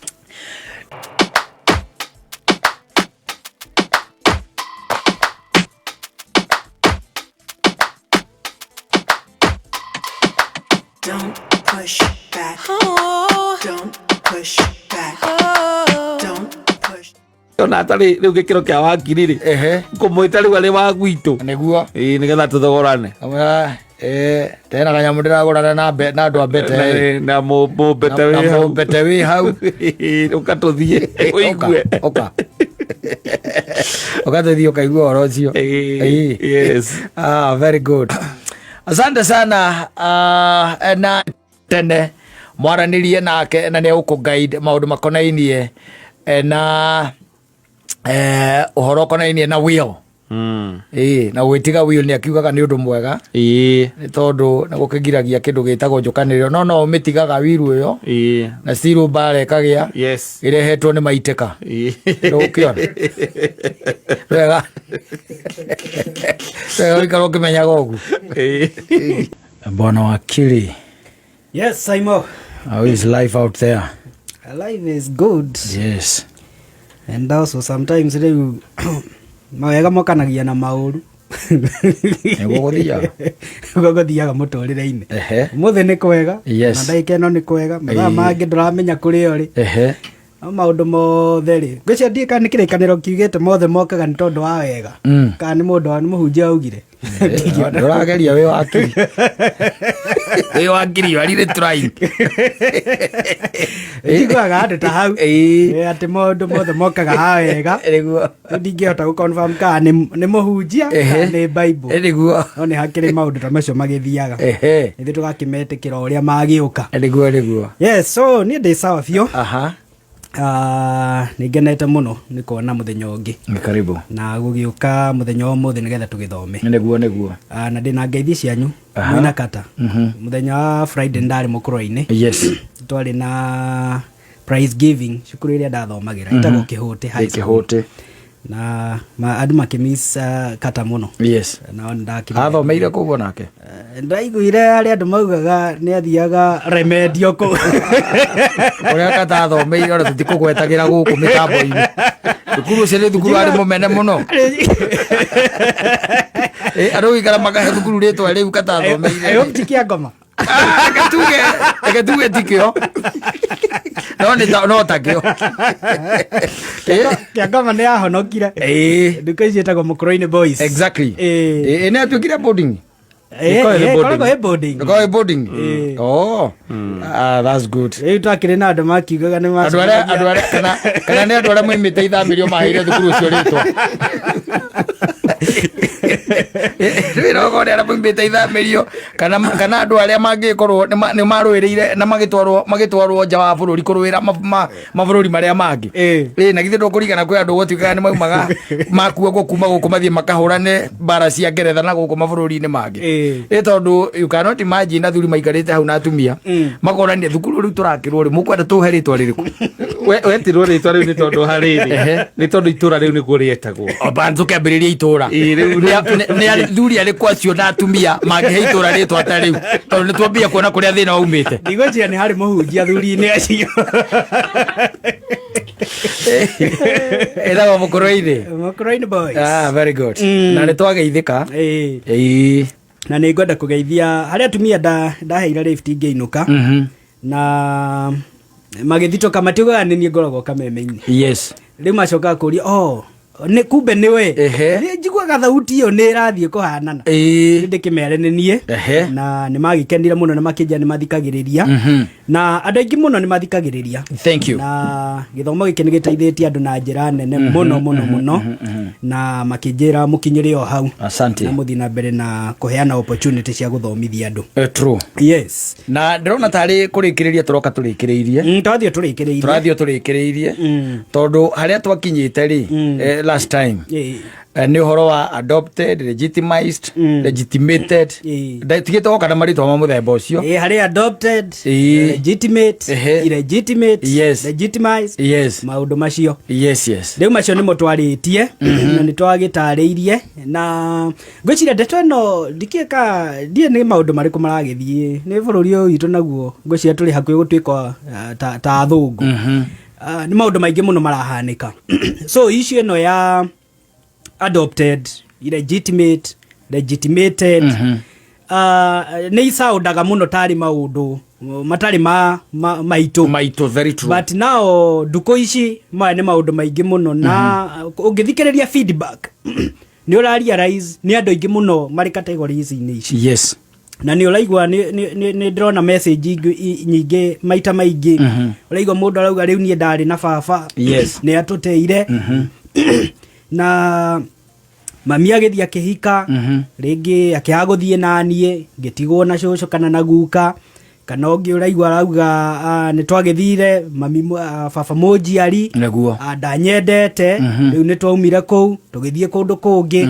Don't push back. Oh. Don't push back. Oh. Don't push. Ona atarĩ rĩu gĩkĩro kĩa wakiri rĩ. Ehe. Ngũmwĩta rĩu arĩ wa gwitũ. Nĩguo. Ĩĩ nĩgetha tũthogorane. Amwĩra, tena kanyamũ ndĩragũrana na na andũ a mbete. Na mũmbete Na wĩ hau. mũmbete wĩ hau. Ũka tũthiĩ ũigue. Ũka. Ũka tũthiĩ ũkaigua ũhoro ũcio. Ĩĩ, yes. Ah, very good. Asante sana na tene mwaranĩrie nake na nĩ egũkũ guide maũndũ makonainie na ũhoro ũkonainie na will. Ĩĩ, na gwĩtiga will nĩ akiugaga nĩ ũndũ mwega. Ĩĩ. Nĩ tondũ nĩ gũkĩgiragia kĩndũ gĩtagwo njũkanĩrĩro, no no ũmĩtigaga wiru ĩyo. Ĩĩ. Na still mbara ĩkagĩa. Yes. Ĩrehetwo nĩ maitĩka. Ĩĩ. Ndũgũkĩona. Wega. Wega ũikara ũkĩmenyaga ũguo. Ĩĩ. Bwana Wakili. Yes, Saimo. How is life out there? Life is good. Yes. And also sometimes rĩu mawega mokanagia na maũru. Nĩguo gũthiaga. Nĩguo gũthiaga mũtũrĩre-inĩ. Ehe. Ũmũthĩ nĩ kwega. Yes. Na ndagĩka ĩno nĩ kwega. Mathaa Ĩĩ. mangĩ ndũramenya kũrĩa ũrĩ. Ehe. No maũndũ mothe rĩ. Ngwĩciria ndiũĩ kana nĩ kĩrĩkanĩro kiugĩte mothe mokaga nĩ tondũ wa wega. Kana nĩ mũndũ wa nĩ mũhunjia augire. Ndũrageria wĩ wakiri. Wĩ wakiri, you are really trying. Njiguaga andũ ta hau. Ĩĩ. Atĩ maũndũ mothe mokaga ha wega. Nĩguo. Rĩu ndingĩhota gũ confirm kana nĩ mũhunjia Ehe. kana nĩ Bible. Nĩguo. No nĩ hakĩrĩ maũndũ ta macio magĩthiaga. Ehe. Ithuĩ tũgakĩmetĩkĩra o ũrĩa magĩũka. Nĩguo, nĩguo. Yes, so niĩ ndĩ sawa biũ. Aha. Nĩ ngenete mũno nĩ kuona mũthenya ũngĩ. Nĩ karibu. Na gũgĩũka mũthenya wa ũmũthĩ nĩgetha tũgĩthome. Nĩguo, nĩguo. Na ndĩna ngeithi cianyu. Aha. Mwĩna kata. Mũthenya wa Friday ndarĩ mũkũrwa-inĩ. Yes. Twarĩ na prize giving cukuru ĩrĩa ndathomagĩra. Ĩtagwo Kĩhũtĩ High School. Kĩhũtĩ. Na andũ makĩmiss kata mũno. Yes. Nao nĩndakĩmenya. Athomeire kũu onake? Ndaiguire arĩa andũ maugaga nĩ athiaga remedio kũu. Ũrĩa kata athomeire ona tũtikũgwetagĩra gũkũ mĩtambo-inĩ. Thukuru ũcio nĩ thukuru arĩ mũmene mũno. Andũ gũikara makahe thukuru rĩtwa rĩu kata athomeire. I hope ti kĩa ngoma. Reke tuge ti kĩo. No nĩ ta, no ta kĩo. Kĩa ngoma nĩ yahonokire. Thikũ ici ĩtagwo Mũkũrũ-inĩ Boys. Exactly. Nĩ atuĩkire boarding. Ĩkoragwo ĩ boarding. Ĩkoragwo ĩ boarding. Ĩkoragwo ĩ boarding. Oh. That's good. Rĩu twakĩrĩ na andũ makiugaga nĩ Andũ arĩa, andũ arĩa, kana, kana nĩ andũ arĩa moimĩte ithamĩrio maheire thukuru ũcio rĩtwa. Rĩu okorwo nĩ arĩa moimĩte ithamĩrio, kana andũ arĩa mangĩkorwo nĩ marũĩrĩire na magĩtwarwo nja wa bũrũri kũrũĩra mabũrũri marĩa mangĩ. Na githĩ ndũkũringana kwĩ andũ gũtuĩkaga nĩ maumaga makuagwo kuma gũkũ mathiĩ makahũrane mbara cia Ngeretha na gũkũ mabũrũri-inĩ mangĩ. Tondũ you cannot imagine athuri maikarĩte hau na atumia, makonania thukuru rĩu tũrakĩrwo rĩ, mũkwenda tũhe rĩtwa rĩrĩkũ? Wetirwo rĩtwa rĩu nĩ tondũ harĩrĩ, nĩ tondũ itũra rĩu nĩguo rĩetagwo. Oba, tũkĩambĩrĩria itũra. Ĩĩ, rĩu Nĩ athuri arĩkũ acio na atumia mangĩhe itũra rĩtwa ta rĩu? Tondũ nĩ twambia kuona kũrĩa thĩna waumĩte. Ndigwĩciria nĩ harĩ mũhunjia athuri-inĩ acio. Ĩtagwo Mũkũrũ-inĩ. Mũkũrũ-inĩ Boys. Very good. Na nĩ twageithĩka. Ĩĩ. Na nĩ ngwenda kũgeithia harĩ atumia ndaheire lift ngĩinũka. Na Magĩthitũka matiugaga nĩ niĩ ngoragwo kameme-inĩ. Rĩu macokaga kũria, oh, nĩ kumbe nĩwe. Nĩ njiguaga thauti ĩyo nĩ ĩrathiĩ kũhanana. Nĩ ndĩkĩmere nĩ niĩ. Na nĩ magĩkenire mũno na makĩnjia nĩ mathikagĩrĩria. Na andũ aingĩ mũno nĩ mathikagĩrĩria. Thank you. Na gĩthomo gĩkĩ nĩ gĩteithĩtie andũ na njĩra nene mũno mũno mũno, na makĩnjĩra mũkinyĩre o hau. Asante. Na mũthiĩ na mbere na kũheana opportunity cia gũthomithia andũ. True. Yes. Na ndĩrona tarĩ kũrĩkĩrĩria tũroka tũrĩkĩrĩirie. Twathiĩ tũrĩkĩrĩirie. Tũrathiĩ tũrĩkĩrĩirie, tondũ harĩa twakinyĩte rĩ, last time, nĩ ũhoro wa adopted, legitimized, legitimated. Tigĩte woka na marĩtwa ma mũthemba ũcio. Harĩ adopted, legitimate, illegitimate, legitimized, maũndũ macio. Rĩu macio nĩmo twarĩtie na nĩ twagĩtarĩirie, na ngwĩciria ndeto ĩno ndikĩka ndiĩ nĩ maũndũ marĩkũ maragĩthiĩ nĩ bũrũri ũyũ witũ, naguo ngwĩciria tũrĩ hakuhĩ gũtuĩka ta athũngũ. Nĩ maũndũ maingĩ mũno marahanĩka, so issue ĩno ya adopted, illegitimate, legitimated, nĩ icaũndaga mũno tarĩ maũndũ matarĩ ma maitũ. Maitũ, very true. But now ndukũ ici maya nĩ maũndũ maingĩ mũno, na ũngĩthikĩrĩria feedback nĩ ũra realize nĩ andũ aingĩ mũno marĩ categories-inĩ ici. Na nĩ ũraigua nĩ ndĩrona message nyingĩ maita maingĩ, ũraigua mũndũ arauga rĩu niĩ ndarĩ na baba, nĩ atũteire, na mami agĩthiĩ akĩhika, rĩngĩ akĩaga gũthiĩ na niĩ, ngĩtigwo na cũcũ kana na guka, kana ũngĩ ũraigua arauga, nĩ twagĩthire mami baba mũnjiari ndanyendete, rĩu nĩ twaumire kũu tũgĩthiĩ kũndũ kũngĩ,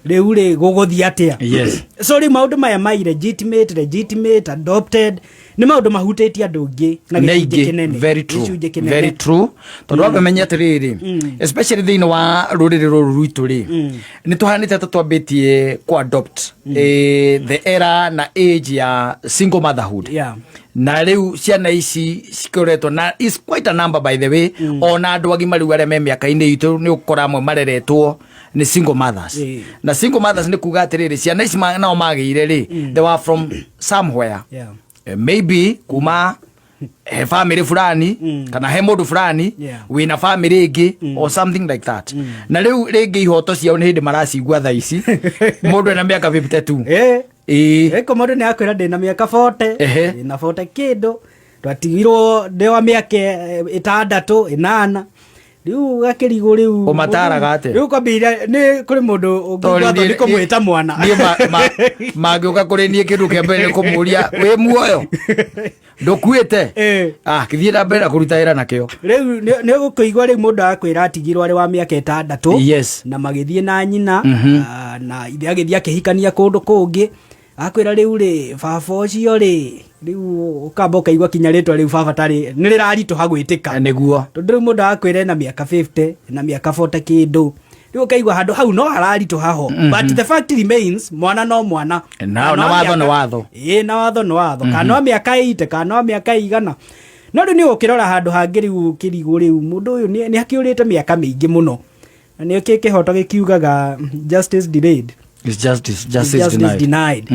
rĩu rĩ gũgũthiĩ atĩa? So rĩu maũndũ maya ma illegitimate, legitimate, adopted nĩ maũndũ mahutĩtie andũ aingĩ na Nĩ gĩcunjĩ aingĩ. kĩnene. Very true. Gĩcunjĩ kĩnene. Very true, tondũ wambe menye atĩrĩrĩ, especially thĩinĩ wa rũrĩrĩ rũrũ rwitũ rĩ, nĩ tũhanĩte ta twambĩtie kũ adopt the era na age ya single motherhood. Na rĩu ciana ici cikoretwo na is quite a number, by the way. Ona andũ agima rĩu arĩa me mĩaka-inĩ itũ, nĩ ũkora amwe mareretwo nĩ single mothers. Na single mothers nĩ kuga atĩrĩrĩ, ciana ici nao magĩire rĩ, they were from somewhere. Maybe kuma he family fulani kana he mũndũ fulani wĩna family ĩngĩ or something like that. Na rĩu rĩngĩ ihoto ciao nĩ hĩndĩ maracigua thaa ici, mũndũ ena mĩaka 52. Ĩko mũndũ nĩ akwĩra ndĩna mĩaka 40, ndĩna 40 kĩndũ, twatigirwo ndĩ wa mĩaka 6, 8, rĩu gakĩrigwo rĩu. Ũmataraga atĩa? Rĩu kwambĩrĩria nĩ kũrĩ mũndũ Tondũ ũngĩigua nĩ kũmwĩta mwana. Niĩ mangĩũka kũrĩ niĩ, kĩndũ kĩa mbere nĩ kũmũria, wĩ muoyo, ndũkuĩte? Ah, kĩthiĩ na mbere na kũruta wĩra nakĩo. Rĩu nĩ ũgũkĩigua rĩu mũndũ akwĩra atigirwo arĩ wa mĩaka 6, na magĩthiĩ na nyina, na ithe agĩthiĩ akĩhikania kũndũ kũngĩ. Akwĩra rĩu rĩ baba ũcio rĩ, rĩu ũkamba ũkaigua kinya rĩtwa rĩu baba tarĩ nĩ rĩraritũha gwĩtĩka. Tondũ rĩu mũndũ akwĩra ena mĩaka 50 na mĩaka 40 kĩndũ, rĩu ũkaigua handũ hau no hararitũha ho, but the fact remains, mwana no mwana. Na watho nĩ watho. Ĩĩ, na watho nĩ watho, kana no mĩaka 80 kana no mĩaka 100. No rĩu nĩ ũkĩrora handũ hangĩ, rĩu kĩrigũ rĩu mũndũ ũyũ nĩ akĩũrĩte mĩaka mĩingĩ mũno, na nĩ kĩ kĩhoto gĩkiugaga, justice delayed It's justice, is justice justice denied. denied.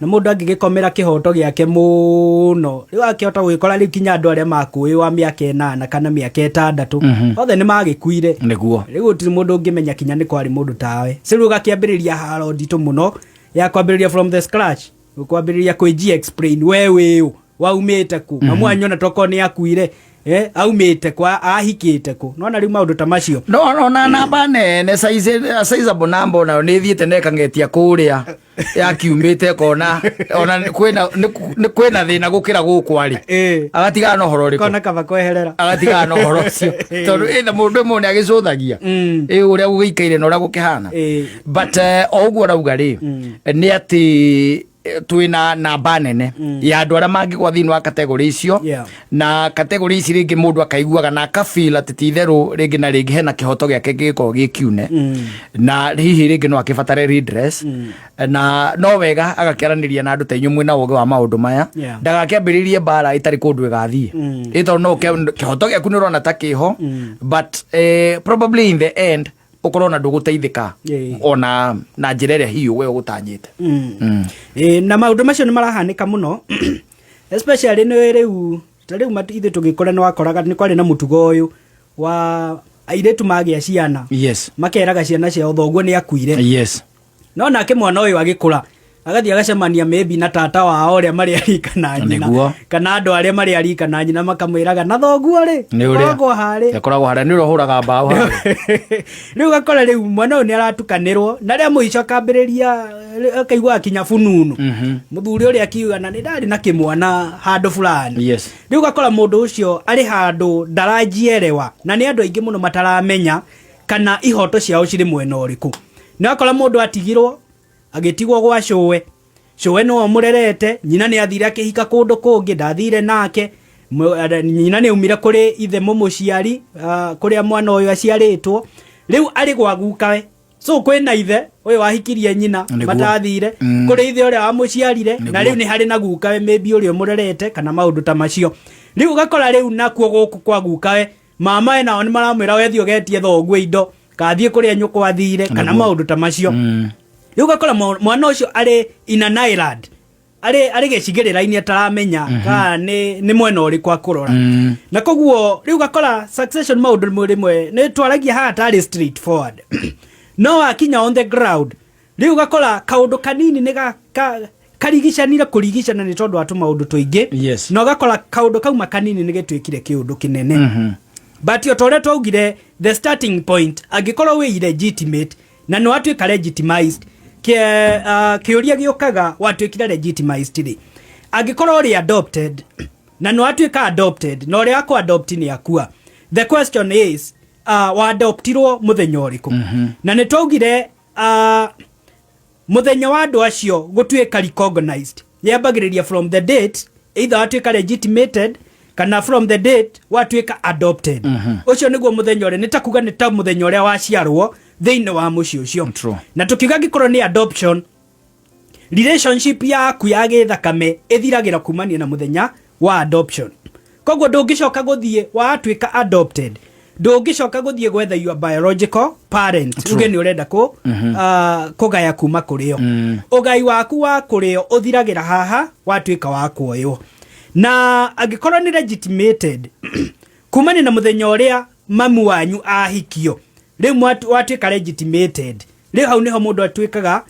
Na mũndũ angĩgĩkomera kĩhoto gĩake mũno, rĩu akĩhota gũgĩkora rĩu kinya andũ arĩa makũĩ wa mĩaka 8 kana mĩaka 6 othe nĩ magĩkuire. Rĩu gũtirĩ mũndũ ũngĩmenya kinya nĩ kwarĩ mũndũ tawe. So rĩu ũgakĩambĩrĩria haro nditũ mũno ya kwambĩrĩria from the scratch, kwambĩrĩria kwĩnjia explain we wĩũ, waumĩte kũ, mamu anyona toko nĩ akuire, aumĩte kũ, ahikĩte kũ, nona rĩu maũndũ ta macio. No na namba nene, sizable namba, onayo nĩ ĩthiĩte na ĩkang'etia kũrĩa yakiumĩte, kona ona kwĩna nĩ kwĩna thĩna gũkĩra gũkũ arĩ. Agatigana na ũhoro ũrĩkũ? Kona kaba kweherera. Agatigana na ũhoro ũcio, tondũ ĩna mũndũ ĩmwe nĩ agĩcũthagia ĩ ũrĩa gũgĩikaire na ũrĩa gũkĩhana. But o ũguo ũrauga rĩ, nĩ atĩ twĩna namba nene ya andũ arĩa mangĩgwa thĩinĩ wa category icio. Na category ici rĩngĩ mũndũ akaiguaga na akafeel atĩ ti itherũ rĩngĩ na rĩngĩ hena kĩhoto gĩake gĩgĩkorwo gĩ kiune, na hihi rĩngĩ no akĩbatare redress, na no wega agakĩaranĩria na andũ ta inyuĩ mwĩna ũgĩ wa maũndũ maya, ndagakĩambĩrĩrie mbara ĩtarĩ kũndũ ĩgathiĩ. Ĩ tondũ no kĩhoto gĩaku nĩ ũrona ta kĩho, but probably in the end ũkorwo na ndũgũteithĩka ona na njĩra ĩrĩa hihi we ũgũtanyĩte. Na maũndũ macio nĩ marahanĩka mũno, especially nĩ rĩu. Ta rĩu ithuĩ tũgĩkũra nĩ wakoraga nĩ kwarĩ na mũtugo ũyũ wa airĩtu magĩa ciana, makeraga ciana ciao thoguo nĩ akuire. No nake mwana ũyũ agĩkũra agathiĩ agacemania maybe na tata wao ũrĩa marĩ arika na nyina, kana andũ arĩa marĩ arika na nyina, makamwĩraga na thoguo rĩ Nĩ ũrĩa. koragwo harĩ Akoragwo harĩa nĩ ũrĩa ũhũraga mbaũ harĩa. Rĩu gakora rĩu mwana ũyũ nĩ aratukanĩrwo na rĩa mũico akambĩrĩria akaigua akinya bununu, mũthuri ũrĩa akiuga na nĩ ndarĩ na kĩmwana handũ fulani. Rĩu gakora mũndũ ũcio arĩ handũ ndaranjierewa, na nĩ andũ aingĩ mũno mataramenya kana ihoto ciao cirĩ mwena ũrĩkũ. Nĩ wakora mũndũ atigirwo, agĩtigwo gwa cũwe, cũwe nĩwe ũmũrerete, nyina nĩ athire akĩhika kũndũ kũngĩ, ndathire nake. Nyina nĩ aumire kũrĩ ithe mũmũciari, kũrĩa mwana ũyũ aciarĩtwo, rĩu arĩ gwa gukawe. So kwĩna ithe ũyũ wahikirie nyina, matathire, kũrĩ ithe ũrĩa wamũciarire, na rĩu nĩ harĩ na gukawe maybe ũrĩa ũmũrerete kana maũndũ ta macio. Rĩu ũgakora rĩu nakuo gũkũ kwa gukawe, mama we nao nĩ maramwĩra wethiĩ ũgetie thoguo indo, kathiĩ kũrĩa nyũkwa athire, kana maũndũ ta macio. Rĩu ũgakora mwana ũcio arĩ in an island, arĩ gĩcigĩrĩra-inĩ, ataramenya kana nĩ mwena ũrĩkũ akũrora. Na koguo rĩu ũgakora succession maũndũ rĩmwe rĩmwe nĩ twaragia haha tarĩ straight forward, no wakinya on the ground rĩu ũgakora kaũndũ kanini nĩ karigicanire kũrigicana nĩ tondũ wa tũmaũndũ tũingĩ. Na ũgakora kaũndũ kauma kanini nĩ gĩtuĩkire kĩũndũ kĩnene. But o ta ũrĩa twaugire, the starting point, angĩkorwo wĩ illegitimate na nĩ watuĩka legitimized, kĩũria gĩũkaga, watuĩkire legitimized rĩ? Angĩkorwo ũrĩ adopted na nĩ watuĩka adopted na ũrĩa akũ adopt nĩ akua, the question is, waadoptirwo mũthenya ũrĩkũ? Na nĩ twaugire mũthenya wa andũ acio gũtuĩka recognized yambagĩrĩria from the date either watuĩka legitimated kana from the date watuĩka adopted. Ũcio nĩguo mũthenya ũrĩa nĩ ta kuga nĩ ta mũthenya ũrĩa waciarwo thĩinĩ wa mũciĩ ũcio. Na tũkiuga angĩkorwo nĩ adoption, relationship yaku ya gĩthakame ĩthiragĩra kumania na mũthenya wa adoption. Koguo ndũngĩcoka gũthiĩ, watuĩka adopted, ndũngĩcoka gũthiĩ gwetha your biological parent uge nĩ ũrenda kũgaya kuma kũrĩo. Ũgai waku wa kũrĩo ũthiragĩra haha watuĩka wa kuoywo. Na angĩkorwo nĩ legitimated, kumania na mũthenya ũrĩa mamu wanyu ahikio, rĩu watuĩka legitimated, rĩu hau nĩho mũndũ atuĩkaga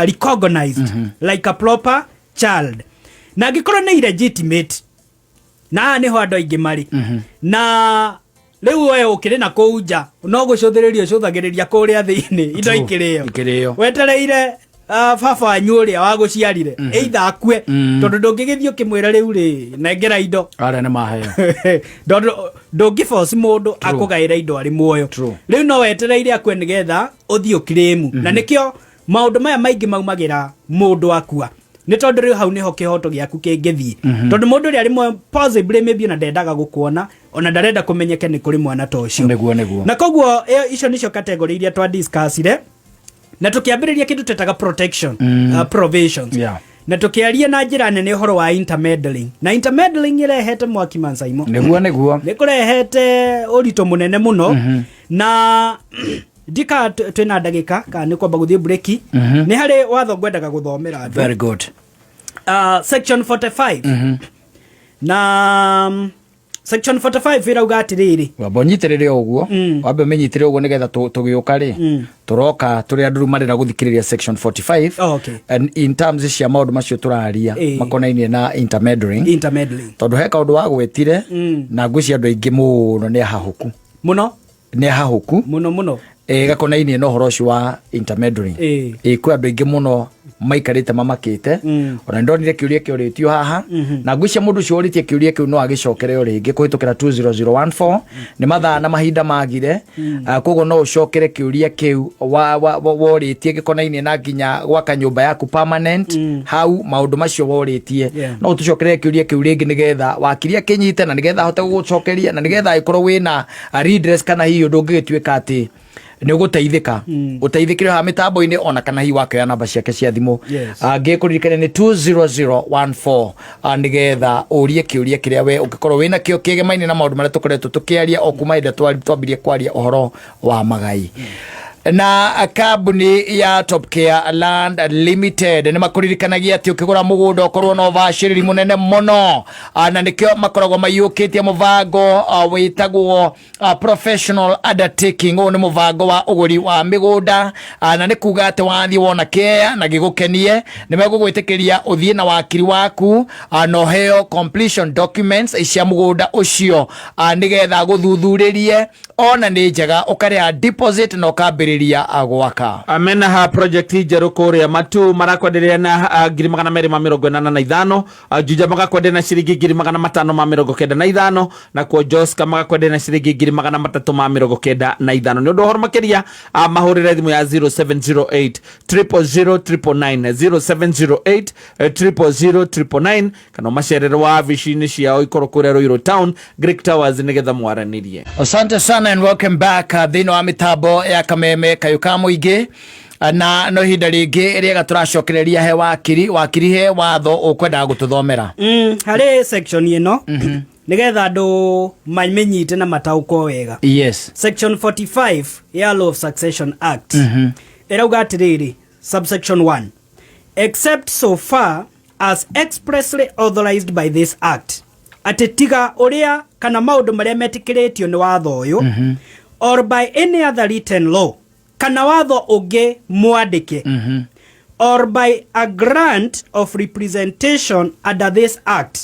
recognized like a proper child. Na angĩkorwo nĩ illegitimate, na haha nĩho andũ aingĩ marĩ, na rĩu we ũkĩrĩ na kũu nja no gũcũthĩrĩria ũcũthagĩrĩria kũrĩa thĩinĩ indo ikĩrĩo. Ikĩrĩo. Wetereire baba wanyu ũrĩa wagũciarire either akue, tondũ ndũngĩgĩthiĩ ũkĩmwĩra rĩu rĩ, nengera indo. Arĩa nĩ maheo. Tondũ ndũngĩboci mũndũ akũgaĩra indo arĩ muoyo. Rĩu no wetereire akue nĩgetha ũthiĩ ũkirĩmu. Na nĩkĩo maũndũ maya maingĩ maumagĩra mũndũ akua, nĩ tondũ rĩu hau nĩho kĩhoto gĩaku kĩngĩthiĩ, tondũ mũndũ ũrĩa arĩ muoyo possibly maybe ona ndendaga gũkuona, ona ndarenda kũmenyeke nĩ kũrĩ mwana ta ũcio. Nĩguo nĩguo. Na koguo icio nĩcio category iria twa discussire na tũkĩambĩrĩria kĩndũ twetaga protection provisions. Na tũkĩaria na njĩra nene ũhoro wa intermeddling, na intermeddling ĩrehete mwaki mansaimo. Nĩguo nĩguo. Nĩ kũrehete ũritũ mũnene mũno. Na ndika twĩna ndagĩka kana nĩ kwamba gũthiĩ breki, nĩ harĩ watho ngwendaga gũthomera andũ. Very good. Section 45, na section 45 ĩrauga atĩrĩrĩ. Wamba ũnyitĩrĩre o ũguo. Wambe ũmĩnyitĩrĩre ũguo nĩgetha tũgĩũka rĩ, tũroka tũrĩ andũ rĩu marenda gũthikĩrĩria section 45 Oh, okay. and in terms cia maũndũ macio tũraria makonainie na intermeddling. Intermeddling. Tondũ he kaũndũ wagwetire, na ngwĩcia andũ aingĩ mũno nĩ ahahũku. Mũno. Nĩ ahahũku. Mũno mũno. Gakonainie na ũhoro ũcio wa intermeddling. Kwĩ andũ aingĩ mũno maikarĩte mamakĩte. Ona nĩ ndonire kĩũria kĩorĩtio haha, na ngwĩcia mũndũ ũcio ũrĩtie kĩũria kĩu no agĩcokere o rĩngĩ kũhĩtũkĩra 20014. Nĩ mathaa na mahinda magire. Koguo no ũcokere kĩũria kĩu worĩtie gĩkonainie na nginya gwaka nyũmba yaku permanent, hau maũndũ macio worĩtie. No ũtũcokerere kĩũria kĩu rĩngĩ nĩgetha wakiri akĩnyite, na nĩgetha ahote gũgũcokeria, na nĩgetha agĩkorwo wĩna redress, kana hihi ũndũ ũngĩgĩtuĩka atĩ nĩ ũgũteithĩka, ũteithĩkĩre haha mĩtambo-inĩ, ona kana hihi wakĩoya namba ciake cia thimũ. Ngĩkũririkania nĩ 20014, nĩgetha ũrie kĩũria kĩrĩa we ũngĩkorwo wĩna kĩo kĩgemaine na maũndũ marĩa tũkoretwo tũkĩaria o kuma hĩndĩ ĩrĩa twambirie kwaria ũhoro wa magai. Na kambuni ya Top Care Land Limited nĩ makũririkanagia atĩ ũkĩgũra mũgũnda ũkorwo na ũbacĩrĩri mũnene mũno. Na nĩkĩo makoragwo maiyũkĩtie mũbango wĩtagwo professional undertaking. Ũyũ nĩ mũbango wa ũgũri wa mĩgũnda, na nĩ kuga atĩ wathiĩ wona kĩea na gĩgũkenie, nĩ megũgwĩtĩkĩria ũthiĩ na wakiri waku, na ũheo completion documents cia mũgũnda ũcio, nĩgetha gũthuthurĩrie ona nĩ njega, ũkarĩha deposit na ũkambĩrĩria gwaka. Mena ha project njerũ kũrĩa Matu, marakwenderia na 285,000. Juja magakwenderia na ciringi 595,000, nakuo Joska magakwenderia na ciringi 395,000. Nĩ ũndũ ũhoro makĩria, mahũrĩre thimũ ya 0708 000 999, 0708 000 999, kana ũmacerere wabici-inĩ ciao ikorwo kũrĩa Ruiru Town, Greek Towers, nĩgetha mwaranĩrie. Asante sana and welcome back thĩinĩ wa mĩtambo ya Kameme Kayũ ka Mũingĩ. Na no ihinda rĩngĩ rĩega tũracokereria he wakiri. Wakiri, he watho ũkwendaga gũtũthomera? Harĩ section ĩno nĩgetha andũ mamĩnyite na mataũkwo wega. Section 45 ya Law of Succession Act ĩrauga atĩrĩrĩ, subsection 1, except so far as expressly authorized by this act, atĩ tiga ũrĩa kana maũndũ marĩa metĩkĩrĩtio nĩ watho ũyũ, or by any other written law, kana watho ũngĩ mwandĩke, or by a grant of representation under this act,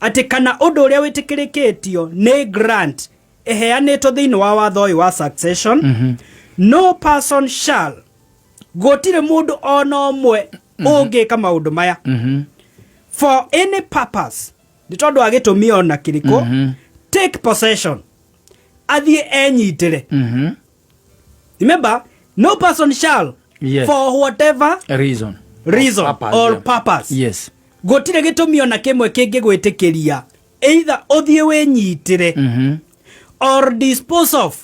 atĩ kana ũndũ ũrĩa wĩtĩkĩrĩkĩtio nĩ grant ĩheanĩtwo thĩinĩ wa watho ũyũ wa succession, no person shall, gũtirĩ mũndũ ona ũmwe ũngĩka maũndũ maya, for any purpose, nĩ tondũ wa gĩtũmi ona kĩrĩkũ, take possession, athiĩ enyitĩre. Remember, no person shall for whatever reason reason purpose, or purpose. Gũtirĩ gĩtũmi ona kĩmwe kĩngĩgwĩtĩkĩria either ũthiĩ wĩnyitĩre or dispose of,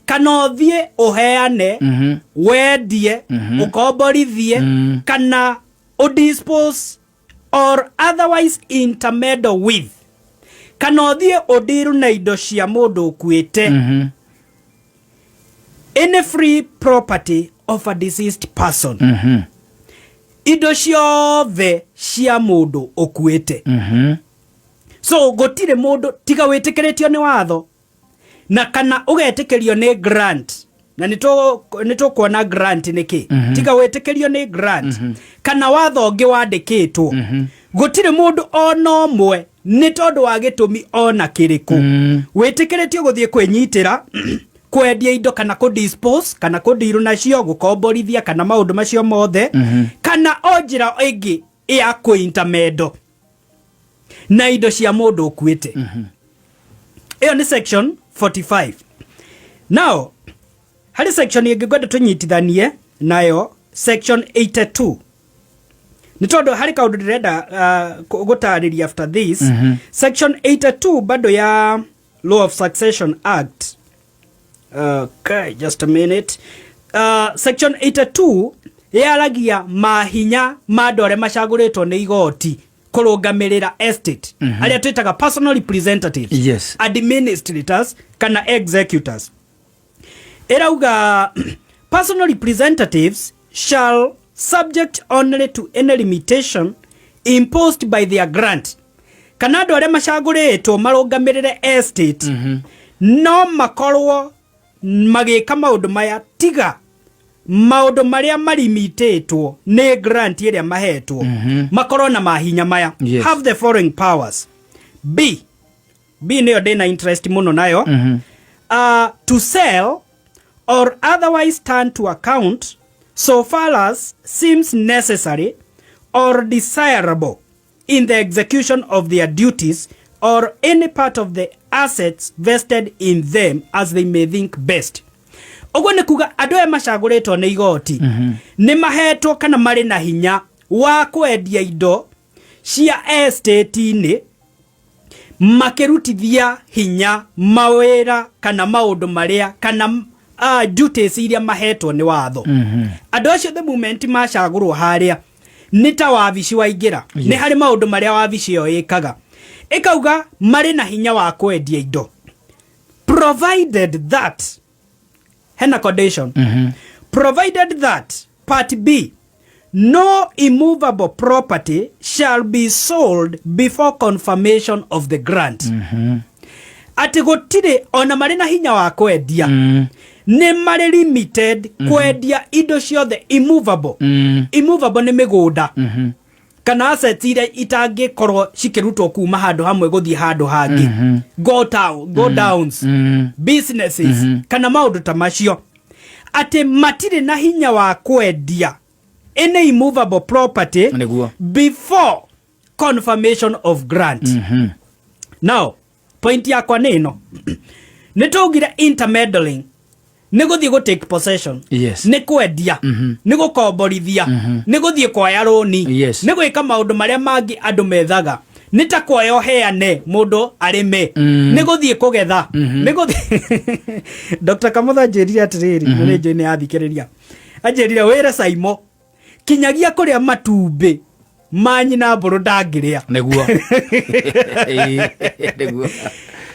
kana ũthiĩ ũheane, wendie, ũkomborithie, kana ũdispose or otherwise intermeddle with, kana ũthiĩ ũndiru na indo cia mũndũ ũkuĩte, any free property of a deceased person, indo ciothe cia mũndũ ũkuĩte. So gũtirĩ mũndũ tiga wĩtĩkĩrĩtio nĩ watho na kana ũgetĩkĩrio nĩ grant, na nĩ tũkuona grant nĩ kĩ. Tiga wĩtĩkĩrio nĩ grant kana watho ũngĩ wandĩkĩtwo, gũtirĩ mũndũ ona ũmwe, nĩ tondũ wa gĩtũmi ona kĩrĩkũ, wĩtĩkĩrĩtio gũthiĩ kwĩnyitĩra, kwendia indo, kana kũ dispose, kana kũndiru nacio, gũkomborithia, kana maũndũ macio mothe, kana o njĩra ĩngĩ ya kũintermeddle na indo cia mũndũ ũkuĩte. Ĩyo nĩ section 45. Now harĩ section ĩngĩ ngwenda tũnyitithanie nayo, section 82, nĩ tondũ harĩ kaũndũ ndĩrenda gũtarĩria after this. Section 82 bado ya Law of Succession Act. Okay, just a minute. Section 82 yaragia mahinya ma andũ arĩa macagũrĩtwo nĩ igoti kũrũgamĩrĩra estate, arĩa twĩtaga personal representatives, administrators kana executors. Ĩrauga personal representatives shall, subject only to any limitation imposed by their grant, kana andũ arĩa macagũrĩtwo marũgamĩrĩre estate no makorwo magĩka maũndũ maya, tiga maũndũ marĩa marimitĩtwo nĩ grant ĩrĩa mahetwo, makorwo na mahinya maya. Have the following powers. B, B nĩyo ndĩna interest mũno nayo. To sell or otherwise turn to account so far as seems necessary or desirable in the execution of their duties or any part of the assets vested in them as they may think best. Ũguo nĩ kuga andũ aya macagũrĩtwo nĩ igoti nĩ mahetwo kana marĩ na hinya wa kwendia indo cia estate-inĩ makĩrutithia hinya mawĩra kana maũndũ marĩa kana duties iria mahetwo nĩ watho. Andũ acio, the moment macagũrwo harĩa, nĩ ta wabici waingĩra. Nĩ harĩ maũndũ marĩa wabici ĩyo ĩkaga. Ĩkauga marĩ na hinya wa kwendia indo, provided that, Hena condition. Provided that part B, no immovable property shall be sold before confirmation of the grant. Atĩ gũtirĩ ona marĩ na hinya wa kwendia, nĩ marĩ limited kwendia indo ciothe immovable. Immovable nĩ mĩgũnda kana assets iria itangĩkorwo cikĩrutwo kuma handũ hamwe gũthiĩ handũ hangĩ, go town, go downs, businesses kana maũndũ ta macio, atĩ matirĩ na hinya wa kwendia any immovable property before confirmation of grant. Now point yakwa nĩ ĩno: nĩ twaugire intermeddling nĩ gũthiĩ gũ take possession, nĩ kwendia, nĩ gũkomborithia, nĩ gũthiĩ kuoya rũni, nĩ gwĩka maũndũ marĩa mangĩ andũ methaga, nĩ ta kuoya ũheane mũndũ arĩme, nĩ gũthiĩ kũgetha, nĩ gũthiĩ. Dr. Kamotho anjĩrire atĩrĩrĩ, na nĩ njũĩ nĩ athikĩrĩria, anjĩrire wĩre Saimo kinyagia kũrĩa matumbĩ ma nyina mbũrũ ndangĩrĩa. Nĩguo. Ĩĩ, nĩguo.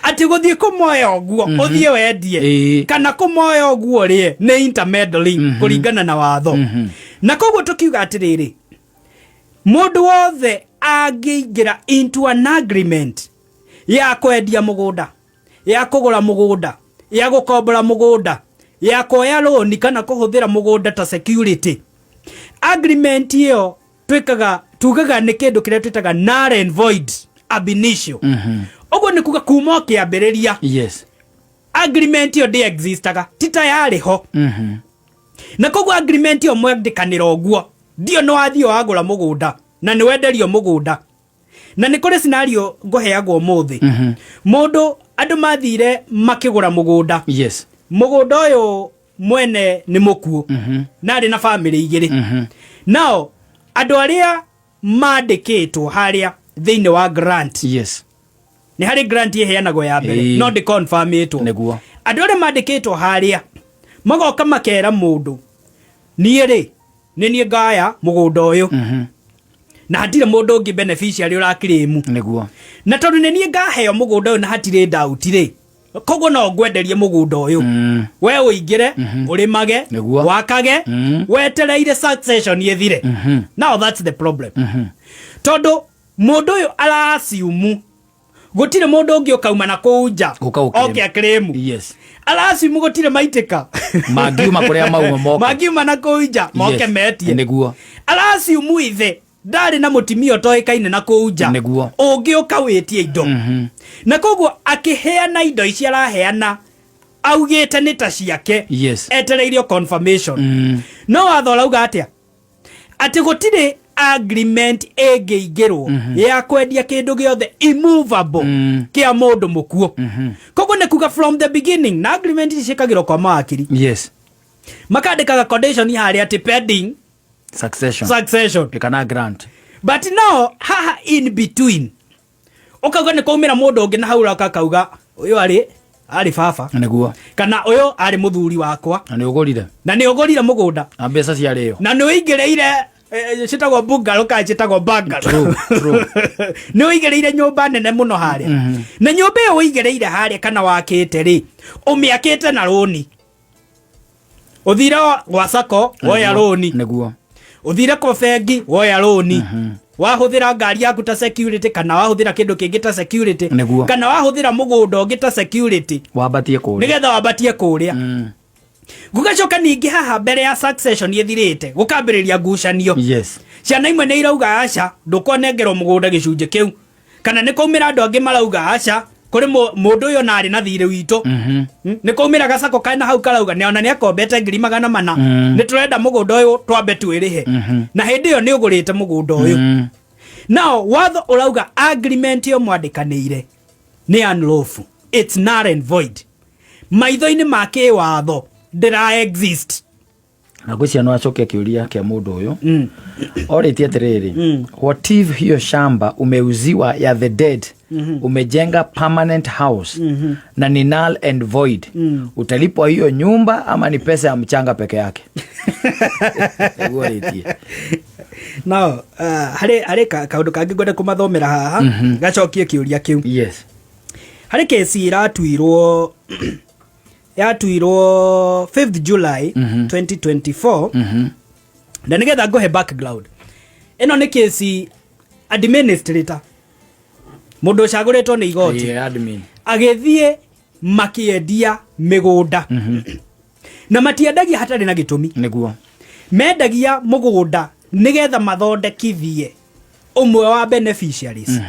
Atĩ gũthiĩ kũmoya ũguo ũthiĩ wendie kana kũmoya ũguo rĩe nĩ intermeddling kũringana na watho. Na koguo tũkiuga atĩrĩrĩ, mũndũ wothe angĩingĩra into an agreement ya kwendia mũgũnda, ya kũgũra mũgũnda, ya gũkombora mũgũnda, ya kuoya rũni kana kũhũthĩra mũgũnda ta security, agreement ĩyo twĩkaga, tugaga nĩ kĩndũ kĩrĩa twĩtaga null and void ab initio. Ũguo nĩ kuga kuma o kĩambĩrĩria agreement ĩyo ndĩ existaga, ti ta yarĩ ho. Na koguo agreement ĩyo mwandĩkanĩra ũguo ndio nĩ wathiĩ wagũra mũgũnda na nĩ wenderio mũgũnda. Na nĩ kũrĩ scenario ngũheagwo ũmũthĩ, mũndũ, andũ mathire makĩgũra mũgũnda. Mũgũnda ũyũ mwene nĩ mũkuũ na arĩ na bamĩrĩ igĩrĩ. Nao andũ arĩa mandĩkĩtwo harĩa thĩinĩ wa grant, nĩ harĩ grant ĩheanagwo ya mbere, no ndĩ confirmĩtwo. Andũ arĩa mandĩkĩtwo harĩa magoka makera mũndũ, niĩ rĩ, nĩ niĩ ngaya mũgũnda ũyũ, na hatirĩ mũndũ ũngĩ beneficiary ũrakirĩmu. Na tondũ nĩ niĩ ngaheo mũgũnda ũyũ na hatirĩ doubt rĩ, koguo no ngwenderie mũgũnda ũyũ, we ũingĩre ũrĩmage, wakage, wetereire succession ĩthire. Now that's the problem, tondũ mũndũ ũyũ arasiumu gũtirĩ mũndũ ũngĩ ũkauma na kũu nja Gũka gũclaim. oke aclaim. Arasiumu gũtirĩ maitĩka Mangiuma kũrĩa mauma moke. Mangiuma na kũu nja moke metie. Arasiumu ithe ndarĩ na mũtimia ũtoĩkaine na kũu nja ũngĩ ũka wĩtie indo. Na koguo akĩheana indo ici araheana augĩte nĩ ta ciake, etereirio confirmation. No watho ũrauga atĩa? Atĩ gũtirĩ agreement ĩngĩingĩrwo ya kwendia kĩndũ gĩothe immovable kĩa mũndũ mũkuũ. Koguo nĩ kuga from the beginning, na agreement ici ciĩkagĩrwo kwa mawakiri, makandĩkaga condition harĩa atĩ pending succession succession kana grant. But no haha in between ũkauga nĩ kwaumĩra mũndũ ũngĩ na hau ũroka akauga ũyũ arĩ baba kana ũyũ arĩ mũthuri wakwa. Na nĩ ũgũrire. Na nĩ ũgũrire mũgũnda. Na mbeca ciarĩo. Na nĩ ũigĩrĩire, cĩtagwo bungalow kana cĩtagwo bungalow. True, true. Nĩ ũigĩrĩire nyũmba nene mũno harĩa, na nyũmba ĩyo ũigĩrĩire harĩa kana wakĩte rĩ, ũmĩakĩte na rũni. Ũthire gwa sacco woya rũni, ũthire kwa bengi woya rũni, wahũthĩra ngari yaku ta security kana wahũthĩra kĩndũ kĩngĩ ta security, kana wahũthĩra mũgũnda ũngĩ ta security wambatie kũrĩa nĩgetha wambatie kũrĩa. Gũgacoka ningĩ haha mbere ya succession ĩthirĩte gũkambĩrĩria ngucanio. Ciana imwe nĩ irauga aca, ndũkwanengerwo mũgũnda gĩcunjĩ kĩu, kana nĩ kwaumĩra andũ angĩ marauga aca, kũrĩ mũndũ ũyũ na arĩ na thirĩ witũ. Nĩ kwaumĩra gacako kaĩ na hau karauga nĩ ona nĩ akombete 400,000, nĩ tũrenda mũgũnda ũyũ twambe twĩrĩhe, na hĩndĩ ĩyo nĩ ũgũrĩte mũgũnda ũyũ. Now watho ũrauga agreement ĩyo mwandĩkanĩire nĩ unlawful, it's null and void maitho-inĩ ma kĩwatho, ndĩra exist. Na ngwĩciria no acoke kĩũria kĩa mũndũ ũyũ orĩtie atĩrĩrĩ, what if hiyo shamba umeuziwa ya the dead, umejenga permanent house na ni null and void, utalipwa hiyo nyumba ama ni pesa ya mchanga peke yake? Nĩguo orĩtie. No harĩ kaũndũ kangĩ ngwenda kũmathomera haha gacokie kĩũria kĩu. Harĩ kesi ĩratuirwo Yatuirwo 5th July 2024. Na nĩgetha ngũhe background, ĩno nĩ kesi administrator, mũndũ ũcagũrĩtwo nĩ igoti, Yeah, admin. Agĩthiĩ makĩendia mĩgũnda, na matiendagia hatarĩ na gĩtũmi. Mendagia mũgũnda nĩgetha mathondekithie ũmwe wa beneficiaries.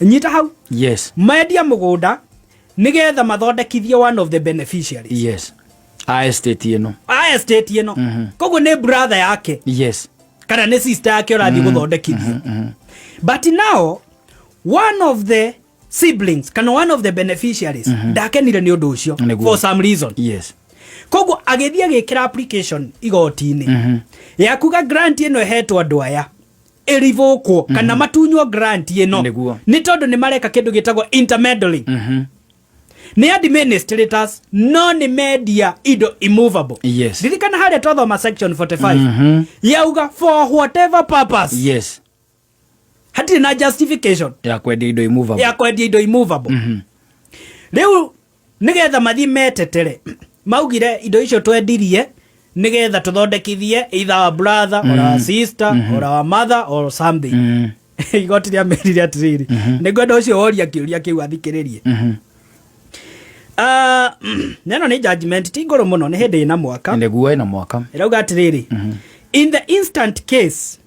Nyita hau. Mendia mũgũnda nĩgetha mathondekithie one of the beneficiaries. Yes, a estate ĩno. A estate ĩno. Koguo nĩ brother yake kana nĩ sister yake ũrathiĩ gũthondekithia, but now one of the siblings kana one of the beneficiaries ndakenire nĩ ũndũ ũcio for some reason. Koguo agĩthiĩ agĩkĩra application igoti-inĩ ya kuga grant ĩno ĩhetwo andũ aya ĩrivũkwo kana matunywo grant ĩno, nĩ tondũ nĩ mareka kĩndũ gĩtagwo intermeddling. Nĩ administrators, no nĩ mendia indo immovable. Ririkana harĩa twathoma section 45 yauga for whatever purpose. Hatirĩ na justification ya kwendia indo immovable. Ya kwendia indo immovable. Rĩu nĩgetha mathiĩ metetere, maugire indo icio twendirie nĩgetha tũthondekithie either our brother or our sister or our mother or something. Igoti rĩa merire atĩrĩrĩ, nĩngwenda ũcio woria kĩũria kĩu athikĩrĩrie. Ah, neno nĩ judgment ti ngũrũ mũno, nĩ hĩndĩ ĩna mwaka. Nĩguo, ĩna mwaka. Ĩrauga atĩrĩrĩ, in the instant case,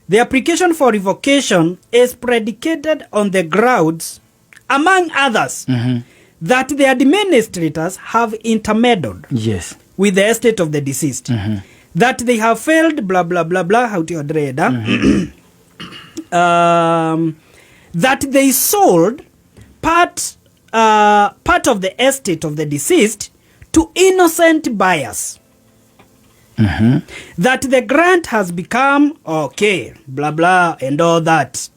the application for revocation is predicated on the grounds, among others, that the administrators have intermeddled with the estate of the deceased, that they have failed, blah blah blah blah, how to ndĩrenda, that they sold part of the estate of the deceased to innocent buyers, that the grant has become, okay, blah blah and all that.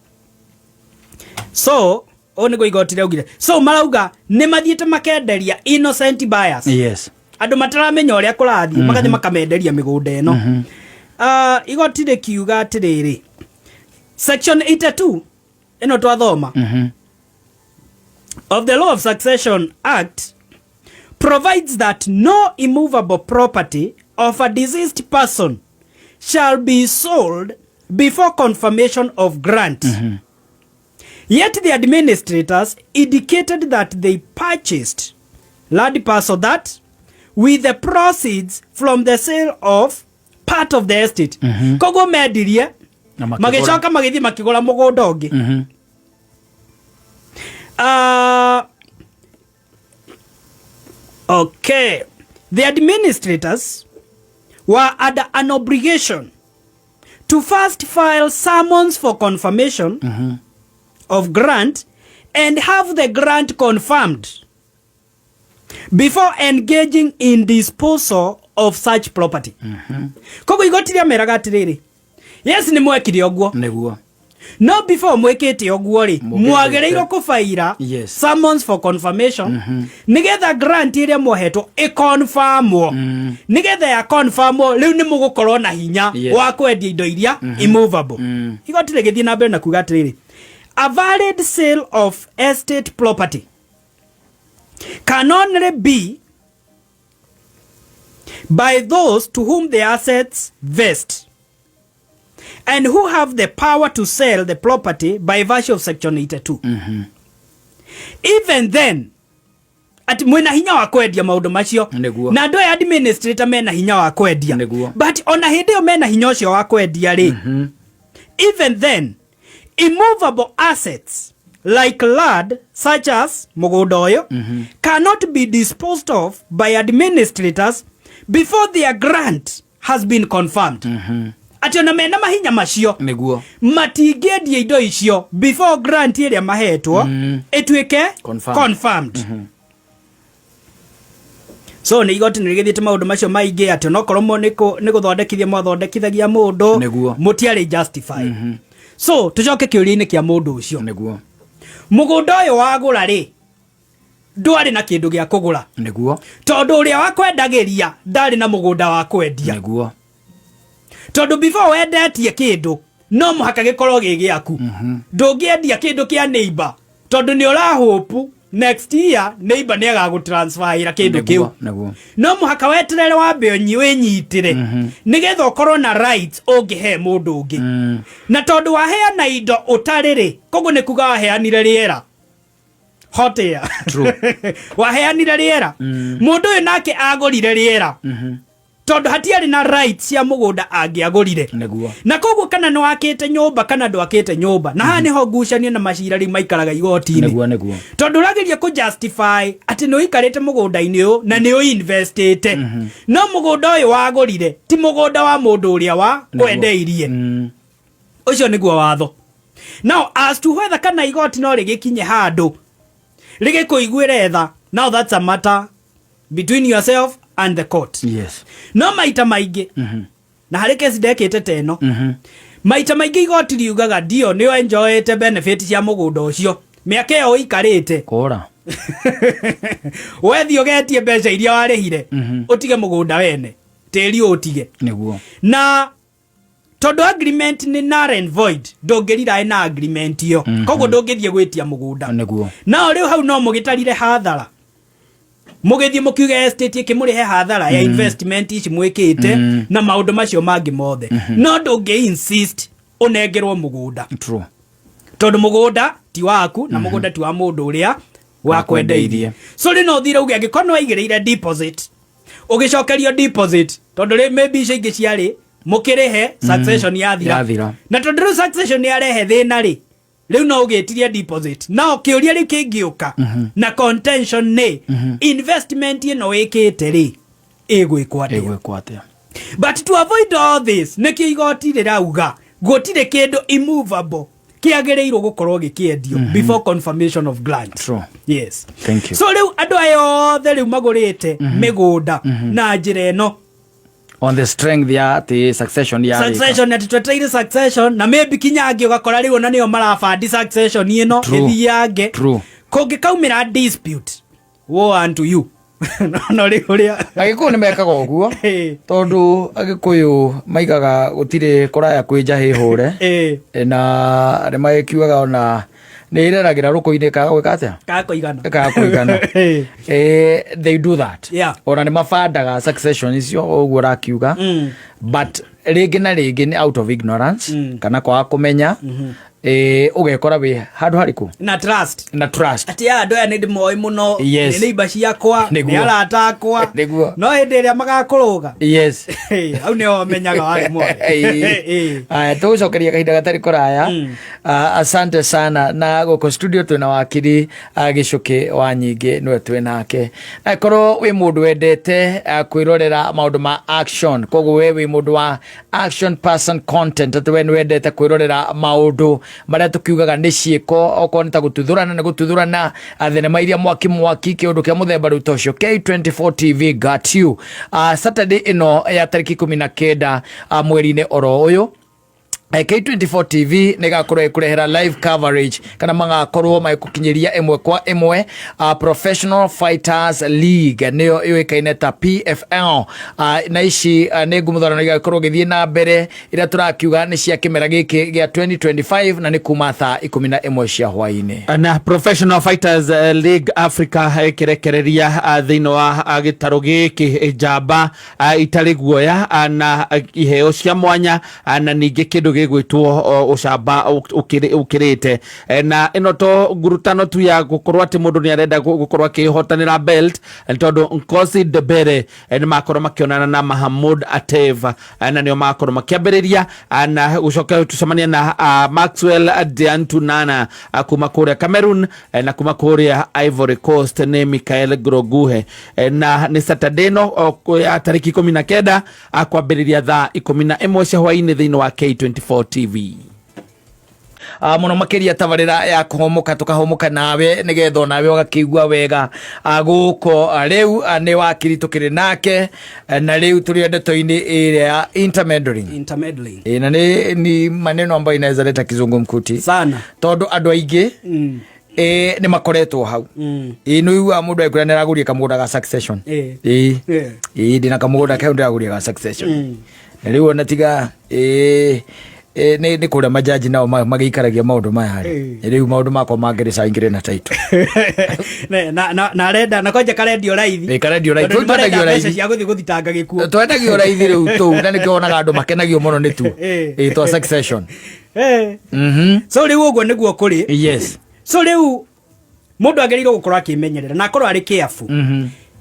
So ũũ nĩguo igoti rĩaugire. So marauga nĩ mathiĩte makenderia innocent buyers, andũ mataramenya ũrĩa kũrathiĩ, magathiĩ makamenderia mĩgũnda ĩno. Igoti rĩkiuga atĩrĩrĩ, section 82 ĩno twathoma of the Law of Succession Act provides that no immovable property of a deceased person shall be sold before confirmation of grant. Yet the administrators indicated that they purchased land parcel that with the proceeds from the sale of part of the estate. Koguo mendirie Na makĩgũra. Magĩcoka magĩthiĩ makĩgũra mũgũnda ũngĩ. Okay. The administrators were under an obligation to first file summons for confirmation of grant and have the grant confirmed before engaging in disposal of such property. Koguo igoti rĩameraga atĩrĩrĩ, yes, nĩ mwekire ũguo, no before mwĩkĩte ũguo rĩ, Mũngĩthĩte. Mwagĩrĩirwo kũbaira summons for confirmation nĩgetha grant ĩrĩa mwohetwo ĩconfirmwo, nĩgetha ya confirmwo rĩu nĩ mũgũkorwo na hinya wa kwendia indo iria immovable. Igoti rĩgĩthiĩ na mbere na kuga atĩrĩrĩ, a valid sale of estate property can only be by those to whom the assets vest and who have the power to sell the property by virtue of section 82. Even then, ati mwina hinya wa kwendia maundu macio na andu aya administrator mena hinya wa kwendia, but ona hindi ĩyo mena hinya ũcio wa kwendia rĩ, even then, immovable assets like land such as mũgũnda ũyũ cannot be disposed of by administrators before their grant has been confirmed. Atĩ ona mena mahinya macio, matingĩendia indo icio before grant ĩrĩa mahetwo ĩtuĩke Confirmed. Confirmed. So nĩ igoti nĩ rĩgĩthiĩte maũndũ macio maingĩ, atĩ onokorwo mo nĩ gũthondekithia mwathondekithagia mũndũ, mũtiarĩ justified. So tũcoke kĩũria-inĩ kĩa mũndũ ũcio. Mũgũnda ũyũ wagũra rĩ, ndwarĩ na kĩndũ gĩa kũgũra, tondũ ũrĩa wakwendagĩria ndarĩ na mũgũnda wa kwendia, tondũ before wendetie kĩndũ no mũhaka gĩkorwo gĩ gĩaku. Ndũngĩendia kĩndũ kĩa neighbor tondũ nĩ ũrahũpu Next year neighbor nĩ agagũtransferĩra kĩndũ kĩu. Nĩguo. No mũhaka weterere wambe wĩnyitĩre nĩgetha ũkorwo na rights ũngĩhe mũndũ ũngĩ. Na tondũ waheana indo ũtarĩ rĩ, koguo nĩ kuga waheanire rĩera, hot air. True. Waheanire rĩera, mũndũ ũyũ nake agũrire rĩera tondũ hatiarĩ na rights cia mũgũnda angĩagũrire. Na koguo kana nĩ wakĩte nyũmba kana ndwakĩte nyũmba, na haha nĩho ngucanio na macira rĩu maikaraga igoti-inĩ. Nĩguo nĩguo. Tondũ ũrageria kũ justify atĩ nĩ ũikarĩte mũgũnda-inĩ ũyũ na nĩ ũinvestĩte, no mũgũnda ũyũ wagũrire ti mũgũnda wa mũndũ ũrĩa wa kwendeirie. Ũcio nĩguo watho. Now, as to whether kana igoti no rĩgĩkinye handũ rĩgĩkũiguĩre tha, now that's a matter between yourself and the court. No maita maingĩ, na harĩ kesi ndekĩte ta ĩno, maita maingĩ igoti riugaga ndio nĩ enjoyete benefit cia mũgũnda ũcio mĩaka ĩyo ũikarĩte. Kũra. Wethiĩ ũgetie mbeca iria warĩhire, ũtige mũgũnda wene, tĩri ũtige. Na tondũ agreement nĩ null and void, ndũngĩrirae na agreement ĩyo, koguo ndũngĩthiĩ gwĩtia mũgũnda. No rĩu hau no mũgĩtarire hathara, mũgĩthiĩ mũkiuga estate ĩkĩmũrĩhe hathara ya investment ici mwĩkĩte na maũndũ macio mangĩ mothe, no ndũngĩ insist ũnengerwo mũgũnda. Tondũ mũgũnda ti waku na mũgũnda ti wa mũndũ ũrĩa wakwendeirie. So rĩ, no ũthire uge angĩkorwo nĩ waigĩrĩire deposit, ũgĩcokerio deposit, tondũ rĩ maybe icio ingĩ ciarĩ mũkĩrĩhe succession yathira. Yathira. Na tondũ rĩu succession yarehe thĩna rĩ, rĩu no ũgĩtirie deposit. Nao kĩũria rĩu kĩngĩũka na contention nĩ investment ĩno wĩkĩte rĩ, ĩgwĩkwo atĩa? Ĩgwĩkwo atĩa? But to avoid all this, nĩkĩo igoti rĩrauga gũtirĩ kĩndũ immovable kĩagĩrĩirwo gũkorwo gĩkĩendio before confirmation of grant. Yes. Thank you. So rĩu andũ aya othe rĩu magũrĩte mĩgũnda na njĩra ĩno, on the strength ya atĩ succession ya succession, atĩ twetereire succession, na maybe kinya angĩ ũgakora rĩu ona nĩo marabandi succession ĩno ĩthiange. Kũngĩkaumĩra dispute, woe unto you. No rĩu ũrĩa Agĩkũyũ nĩ mekaga ũguo, tondũ Agĩkũyũ maigaga gũtirĩ kũraya kwĩ njahĩ hũre. Na nĩ magĩkiugaga ona nĩ ĩreragĩra rũkũ-inĩ kaga gwĩka atĩa? Kakũigana. Kaga kũigana. They do that. Ona nĩ mabandaga succession icio ũguo ũrakiuga, but rĩngĩ na rĩngĩ nĩ out of ignorance kana kwaga kũmenya, ũgekora wĩ handũ harĩkũ. Na trust. Na trust. Atĩ aya andũ aya nĩ ndĩmoĩ mũno, nĩ neighbor ciakwa, nĩ arata akwa. No hĩndĩ ĩrĩa magakũrũga, hau nĩho menyaga warĩ mwarĩ. Aya, tũgũcokeria kahinda gatarĩ kũraya. Asante sana. Na gũkũ studio twĩna wakiri Gĩcũkĩ wa Nyingĩ, nĩwe twĩ nake. Angĩkorwo wĩ mũndũ wendete kwĩrorera maũndũ ma action, koguo we wĩ mũndũ wa action person content, atĩ we nĩ wendete kwĩrorera maũndũ marĩa tũkiugaga nĩ ciĩko, okorwo nĩ ta gũtuthũrana nĩ gũtuthũrana, thenema iria mwaki mwaki, kĩũndũ kĩa mũthemba rĩu ta ũcio, K24 TV got you. Saturday ĩno ya tarĩki 19 mweri-inĩ oro ũyũ, K24 TV nĩ ĩgakorwo ĩkũrehera live coverage, kana magakorwo magĩkũkinyĩria ĩmwe kwa ĩmwe Professional Fighters League, nĩyo yũĩkaine ta PFL. Na ici nĩ ngumuthano igakorwo gĩthiĩ na mbere iria tũrakiuga nĩ cia kĩmera gĩkĩ gĩa 2025, na nĩ kuma thaa 11 cia hwaĩ-inĩ. Na Professional Fighters League Africa ĩkĩrekereria thĩinĩ wa gĩtarũ gĩkĩ njamba itarĩ guoya na iheo cia mwanya, na ningĩ kĩndũ gĩgwĩtwo ũcamba ũkĩrĩte. Na ĩno to ngurutano tu ya gũkorwo atĩ mũndũ nĩ arenda gũkorwo akĩhotanĩra belt, tondũ Nkosi Ndebere nĩ makorwo makĩonana na Mahamud Atev, na nĩo makorwo makĩambĩrĩria, na gũcoka tũcemania na Maxwell Diantunana kuma kũrĩa Cameroon, na kuma kũrĩa Ivory Coast nĩ Michael Groguhe. Na nĩ Saturday no ya tarĩki 19, kwambĩrĩria thaa 11 cia hwaĩ-inĩ thĩinĩ wa K24 TV. Mũno makĩria tabarĩra ya kũhũmũka, tũkahũmũka nawe nĩgetha onawe ũgakĩigua wega. Gũkũ rĩu nĩ wakiri tũkĩrĩ nake, na rĩu tũrĩ ndeto-inĩ ĩrĩa ya intermeddling. Intermeddling. Na ni maneno ambayo inaweza leta kizungumkuti sana, tondũ andũ aingĩ nĩ makoretwo hau. Nĩ ũiguaga mũndũ agĩkwĩra nĩ aragũria kamũgũnda ga succession. Ndĩna kamũgũnda kau ndĩragũria ga succession, na rĩu ona tiga Nĩ kũrĩa majaji nao magĩikaragia maũndũ maya rĩ, rĩu maũndũ makwa mangĩrĩcaingĩre na title. Na arenda na kwanja karendio raithi. Ĩ, karendio raithi. Tondũ nĩ marenda Twendagio mbeca raithi. cia gũthiĩ gũthitanga gĩkuũ. Twendagio raithi rĩu tũu, na nĩkĩo wonaga andũ makenagio mũno nĩ tuo. Ĩ, twa succession. So rĩu ũguo nĩguo kũrĩ. So rĩu mũndũ agĩrĩirwo gũkorwo akĩmenyerera na akorwo arĩ careful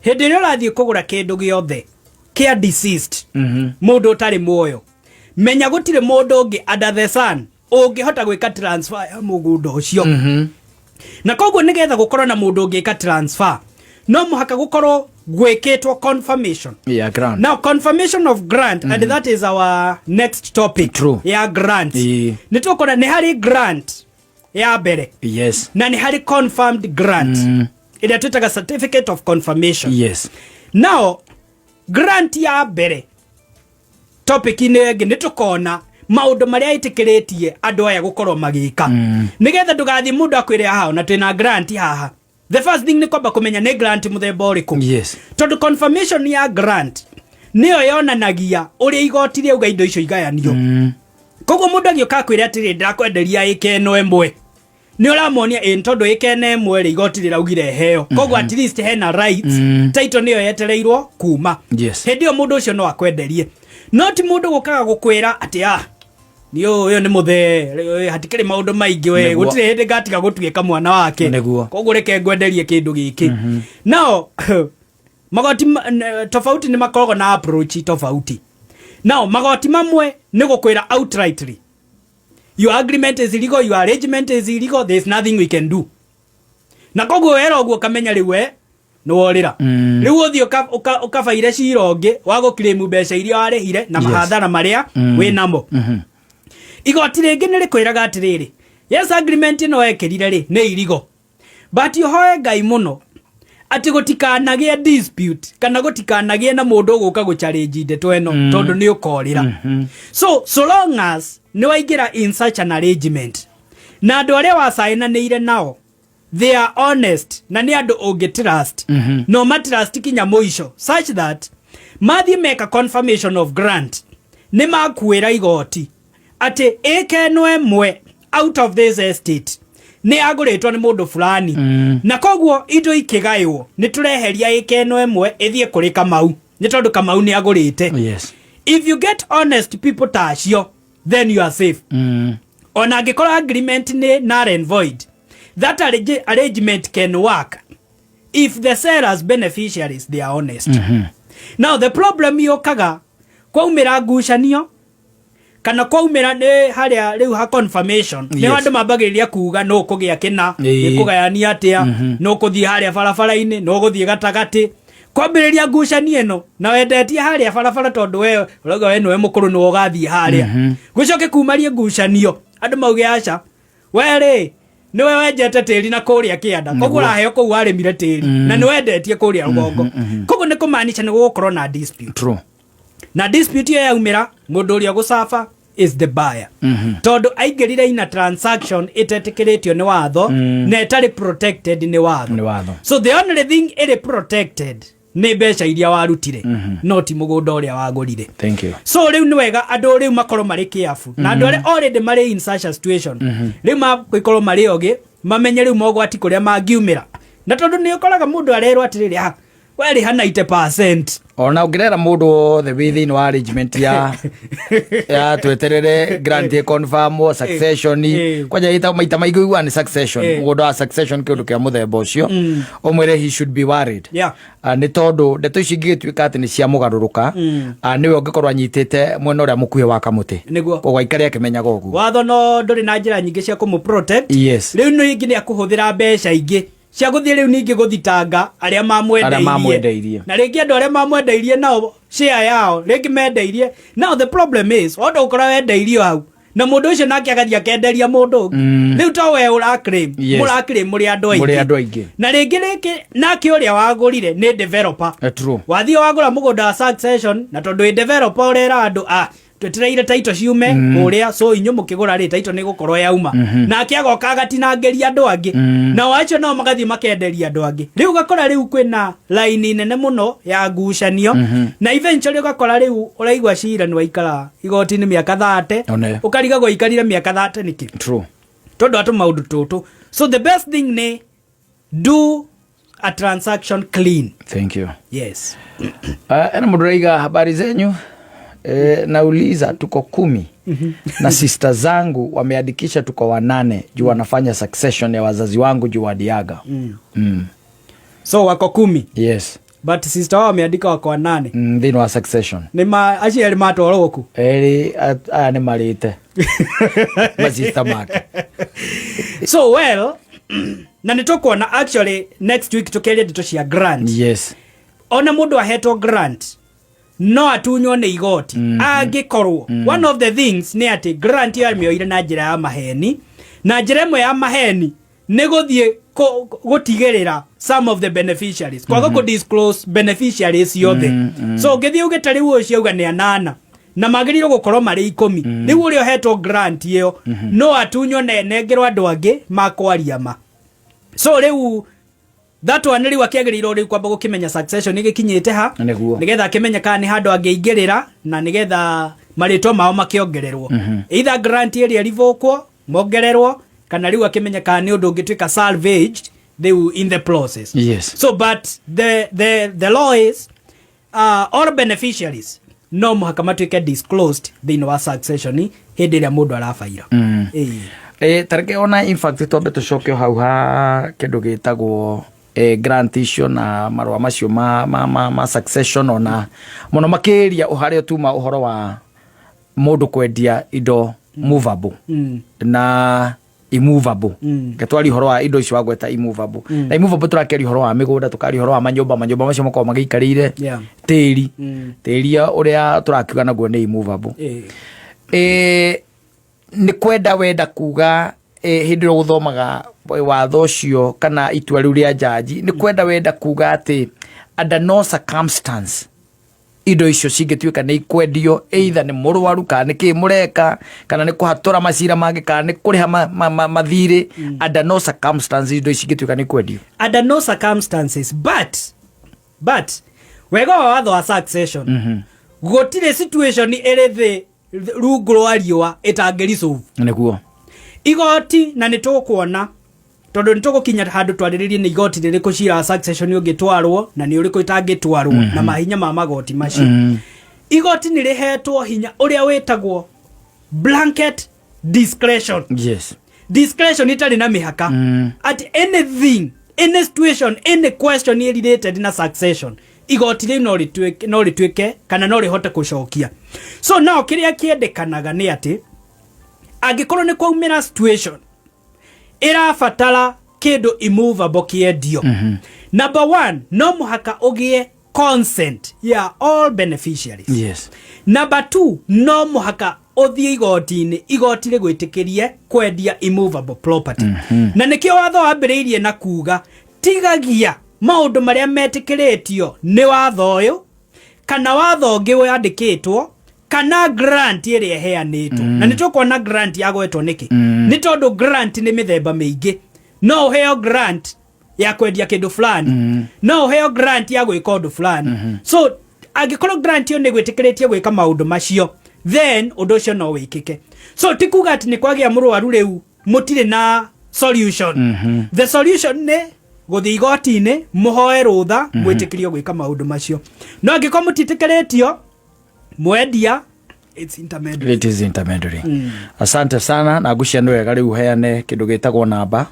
hĩndĩ ĩrĩa ũrathiĩ kũgũra kĩndũ gĩothe kĩa deceased, mũndũ ũtarĩ muoyo. Menya gũtirĩ mũndũ ũngĩ under the sun ũngĩhota gwĩka transfer ya mũgũnda ũcio, na koguo nĩgetha gũkorwo na mũndũ ũngĩka transfer, no mũhaka gũkorwo gwĩkĩtwo confirmation. Yeah, grant. Now, confirmation of grant, and that is our next topic. Ya grant. Nĩ tũkona nĩ harĩ grant ya mbere na nĩ harĩ confirmed grant ĩrĩa twĩtaga certificate of confirmation. Now, grant ya mbere, topic-inĩ ĩngĩ nĩ tũkona maũndũ marĩa ĩtĩkĩrĩtie andũ aya gũkorwo magĩka, nĩgetha ndũgathiĩ mũndũ akwĩre haha na twĩna grant haha. The first thing nĩ kwamba kũmenya nĩ grant mũthemba ũrĩkũ, tondũ confirmation ya grant nĩyo yonanagia ũrĩa igoti rĩauga indo icio igayanio. Koguo mũndũ agĩũka akwĩre atĩrĩ, "Ndĩrakwenderia ĩka ĩno ĩmwe," nĩ ũramonia ĩ tondũ ĩka ĩno ĩmwe rĩ, igoti rĩraugire heo, koguo at least hena rights, title nĩyo yetereirwo kuma. Hĩndĩ ĩyo mũndũ ũcio no akwenderie, no ti mũndũ gũkaga gũkwĩra atĩ, "Ah, nĩ ũyũ nĩ mũthee, hatikĩrĩ maũndũ maingĩ we, gũtirĩ hĩndĩ ngatiga gũtuĩka mwana wake, koguo reke ngwenderie kĩndũ gĩkĩ." Now, magoti tofauti nĩ makoragwo na approach tofauti. Now, magoti mamwe nĩ gũkwĩra outrightly, "Your agreement is illegal, your arrangement is illegal, there is nothing we can do." Na koguo wera ũguo ũkamenya rĩu we nĩ worĩra. Rĩu ũthiĩ ũkabaire cira ũngĩ wa gũclaim mbeca iria warĩhire na mahathara marĩa wĩ namo. Igoti rĩngĩ nĩ rĩkwĩraga atĩrĩrĩ, yes, agreement ĩno wekĩrire rĩ nĩ illegal, but ũhoe Ngai mũno atĩ gũtikanagĩe dispute kana gũtikanagĩe na mũndũ ũgũka gũchallenge ndeto ĩno, tondũ nĩ ũkorĩra. So long as nĩ waingĩra in such an arrangement na andũ arĩa wacaĩnanĩire nao, they are honest na nĩ andũ ũngĩ trust, no matrust kinya mũico, such that mathiĩ meka confirmation of grant, nĩ makuĩra igoti atĩ ĩka ĩno ĩmwe out of this estate nĩ yagũrĩtwo nĩ mũndũ fulani, na koguo indo ikĩgaywo nĩ tũreheria ĩka ĩno ĩmwe ĩthiĩ kũrĩ Kamau, nĩ tondũ Kamau nĩ agũrĩte. If you get honest people ta acio, then you are safe. Ona angĩkorwo agreement nĩ null and void, that arrangement can work if the sellers, beneficiaries, they are honest. Now, the problem yũkaga kwaumĩra ngucanio kana kwaumĩra nĩ harĩa rĩu ha confirmation, nĩ andũ mambagĩrĩria kuga nũ kũgĩa kĩna, nĩ kũgayania atĩa, nũ kũthiĩ harĩa barabara-inĩ, nũ gũthiĩ gatagatĩ, kwambĩrĩria ngucanio ĩno na wendetie harĩa barabara, tondũ we ũrauga we nĩwe mũkũrũ, nĩwe ũgathiĩ harĩa, gũcoke kumarie ngucanio, andũ mauge aca, we rĩ nĩwe wenjete tĩri na kũrĩa kĩanda, koguo ũraheo kũu warĩmire tĩri na nĩ wendetie kũrĩa rũgongo, koguo nĩ kũmaanisha nĩ gũgũkorwo na dispute. Na dispute ĩyo yaumĩra, mũndũ ũrĩa gũcafa is the buyer, tondũ aingĩrire ina transaction ĩtetĩkĩrĩtio nĩ watho na ĩtarĩ protected nĩ watho. Nĩ watho. So the only thing ĩrĩ protected nĩ mbeca iria warutire, no ti mũgũnda ũrĩa wagũrire. Thank you. So rĩu nĩ wega andũ rĩu makorwo marĩ careful, na andũ arĩa already marĩ in such a situation rĩu magũkorwo marĩ ogĩ, mamenye rĩu mogwati kũrĩa mangiumĩra, na tondũ nĩ ũkoraga mũndũ arerwo atĩrĩrĩ, "Ah, werĩha 90%." Ona ũngĩrera mũndũ wothe wĩ thĩinĩ wa arrangement ya tweterere grant ĩ confirm succession, kwanja ĩta maita maingĩ ũiguaga nĩ succession, mũgũnda wa succession, kĩndũ kĩa mũthemba ũcio, ũmwĩre he should be worried. Ah, nĩ tondũ ndeto ici ingĩgĩtuĩka atĩ nĩ cia mũgarũrũka, ah, nĩwe ũngĩkorwo anyitĩte mwena ũrĩa mũkuhĩ wa kamũtĩ. Koguo aikare akĩmenyaga ũguo. Watho no ndũrĩ na njĩra nyingĩ cia kũmũ protect. Rĩu ningĩ nĩ akũhũthĩra mbeca ingĩ cia gũthiĩ rĩu ningĩ gũthitanga arĩa Arĩa mamwendeirie. Na rĩngĩ andũ arĩa mamwendeirie nao share yao rĩngĩ mendeirie. Now, the problem is wanda gũkorwo wendeirio hau na mũndũ ũcio nake agathiĩ akenderia mũndũ ũngĩ, rĩu to we ũra claim, mũra claim mũrĩ andũ Mũrĩ aingĩ. Andũ aingĩ. Na rĩngĩ rĩngĩ nake ũrĩa wagũrire nĩ developer. True. Wathiĩ wagũra mũgũnda wa succession, na tondũ ĩ developer ũrera andũ, "Ah, Twetereire title ciume kũrĩa, so inyuĩ mũkĩgũra rĩ, title nĩ gũkorwo yauma. Nake agoka agatinangĩria andũ angĩ, nao acio nao magathiĩ makenderia andũ angĩ. Rĩu ũgakora rĩu kwĩna laini nene mũno ya ngucanio, na eventually ũgakora rĩu ũraigua cira nĩ waikara igoti-inĩ mĩaka 30. One. Ũkarigagwo ikarire mĩaka 30 nĩkĩ, tondũ wa tũmaũndũ tũtũ. So the best thing nĩ do a transaction clean. Thank you. Yes. Ena mũndũ raiga, "Habari zenyu. Nauliza, tuko 10 na sister zangu wameandikisha tuko wanane juu wanafanya succession ya wazazi wangu juu waliaga." So wako 10? Yes. But sister wao wameandika wako wanane. Thĩinĩ wa succession. Nĩ ma acio erĩ matwarwo ku? Erĩ aya nĩ marĩte masista make. So well, na nĩ tũkuona actually next week tũkĩaria ndeto cia grant. Ona mũndũ ahetwo grant no atunywo nĩ igoti angĩkorwo one of the things nĩ atĩ grant ĩyo amĩoire na njĩra ya maheni, na njĩra ĩmwe ya maheni nĩ gũthiĩ gũtigĩrĩra some of the beneficiaries, kwaga kũ disclose beneficiaries ciothe. So ũngĩthiĩ ugĩte rĩu ũcio auga nĩ anana na magĩrĩirwo gũkorwo marĩ 10, rĩu ũrĩa ũhetwo grant ĩyo no atunywo na ĩnengerwo andũ angĩ makwaria ma. So rĩu that one, rĩu akĩagĩrĩirwo rĩu kwamba gũkĩmenya succession ĩgĩkinyĩte ha, nĩgetha akĩmenye kana nĩ handũ angĩingĩrĩra na nĩgetha marĩtwa mao makĩongererwo, either grant ĩrĩa ĩrivũkwo mongererwo, kana rĩu akĩmenye kana nĩ ũndũ ũngĩtuĩka salvaged rĩu in the process. So but the law is all beneficiaries no mũhaka matuĩke disclosed thĩinĩ wa succession hĩndĩ ĩrĩa mũndũ arabaira. Ĩĩ. Tareke ona in fact twambe tũcoke o hau ha kĩndũ gĩtagwo grant icio na marũa macio ma succession, ona mũno makĩria harĩa tuma ũhoro wa mũndũ kwendia indo movable na immovable. Reke twarie ũhoro wa indo icio wagweta, immovable na immovable. Tũrakĩaria ũhoro wa mĩgũnda, tũkaria ũhoro wa manyũmba. Manyũmba macio makoragwo magĩikarĩire tĩri. Tĩri ũrĩa tũrakiuga naguo nĩ immovable. Nĩ kwenda wenda kuga hĩndĩ ĩrĩa ũgũthomaga watho ũcio kana itua rĩu rĩa jaji, nĩ kwenda wenda kuga atĩ under no circumstance indo icio cingĩtuĩka nĩ ikwendio, either nĩ mũrwaru kana nĩ kĩ mũreka, kana nĩ kũhatũra macira mangĩ, kana nĩ kũrĩha mathirĩ, under no circumstance indo ici ingĩtuĩka nĩ ikwendio? Under no circumstances, but wega wa watho wa succession, gũtirĩ situation ĩrĩ thĩ rungu rwa riũa ĩtangĩ resolve. Igoti, na nĩ tũkuona tondũ nĩ tũgũkinya handũ twarĩrĩrie nĩ igoti rĩrĩkũ cira wa succession ũngĩtwarwo na nĩ ũrĩkũ ĩtangĩtwarwo, na mahinya ma magoti macio. Igoti nĩ rĩhetwo hinya ũrĩa wĩtagwo blanket discretion, discretion itarĩ na mĩhaka, at anything, any situation, any question related na succession, igoti rĩu no rĩtuĩke kana no rĩhote gũcokia. So no kĩrĩa kĩendekanaga nĩ atĩ angĩkorwo nĩ kwaumĩra situation ĩrabatara kĩndũ immovable kĩendio, number one, no mũhaka ũgĩe consent ya all beneficiaries. Number two, no mũhaka ũthiĩ igoti-inĩ, igoti rĩgwĩtĩkĩrie kwendia immovable property. Na nĩkĩo watho wambĩrĩirie na kuga tigagia maũndũ marĩa metĩkĩrĩtio nĩ watho ũyũ kana watho ũngĩ wandĩkĩtwo kana grant ĩrĩa ĩheanĩtwo. Na nĩ tũkuona grant yagwetwo nĩkĩ. Nĩ tondũ grant nĩ mĩthemba mĩingĩ. No ũheo grant ya kwendia kĩndũ fulani, no ũheo grant ya gwĩka ũndũ fulani. So angĩkorwo grant ĩyo nĩ gwĩtĩkĩrĩtie gwĩka maũndũ macio, then ũndũ ũcio no wĩkĩke. So ti kuga atĩ nĩ kwagĩa mũrwaru rĩu mũtirĩ na solution. The solution nĩ gũthiĩ igoti-inĩ mũhoe rũtha mwĩtĩkĩrio gwĩka maũndũ macio. No angĩkorwo mũtiĩtĩkĩrĩtio mwendia, it's intermediary. It is intermediary. Asante sana, na ngũcia nĩ wega rĩu heane kĩndũ gĩtagwo namba,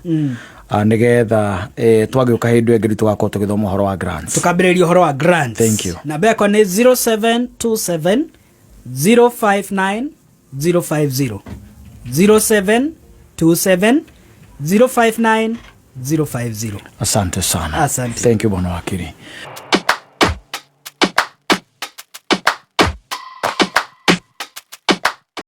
nĩgetha twagĩũka hĩndĩ ĩngĩ rĩu tũgakorwo tũgĩthoma ũhoro wa grants. Tukambĩrĩria ũhoro wa grants. Thank you. Namba yakwa nĩ 0727 059 050, 0727 059 050. Asante sana. Asante. Thank you, bwana wakili.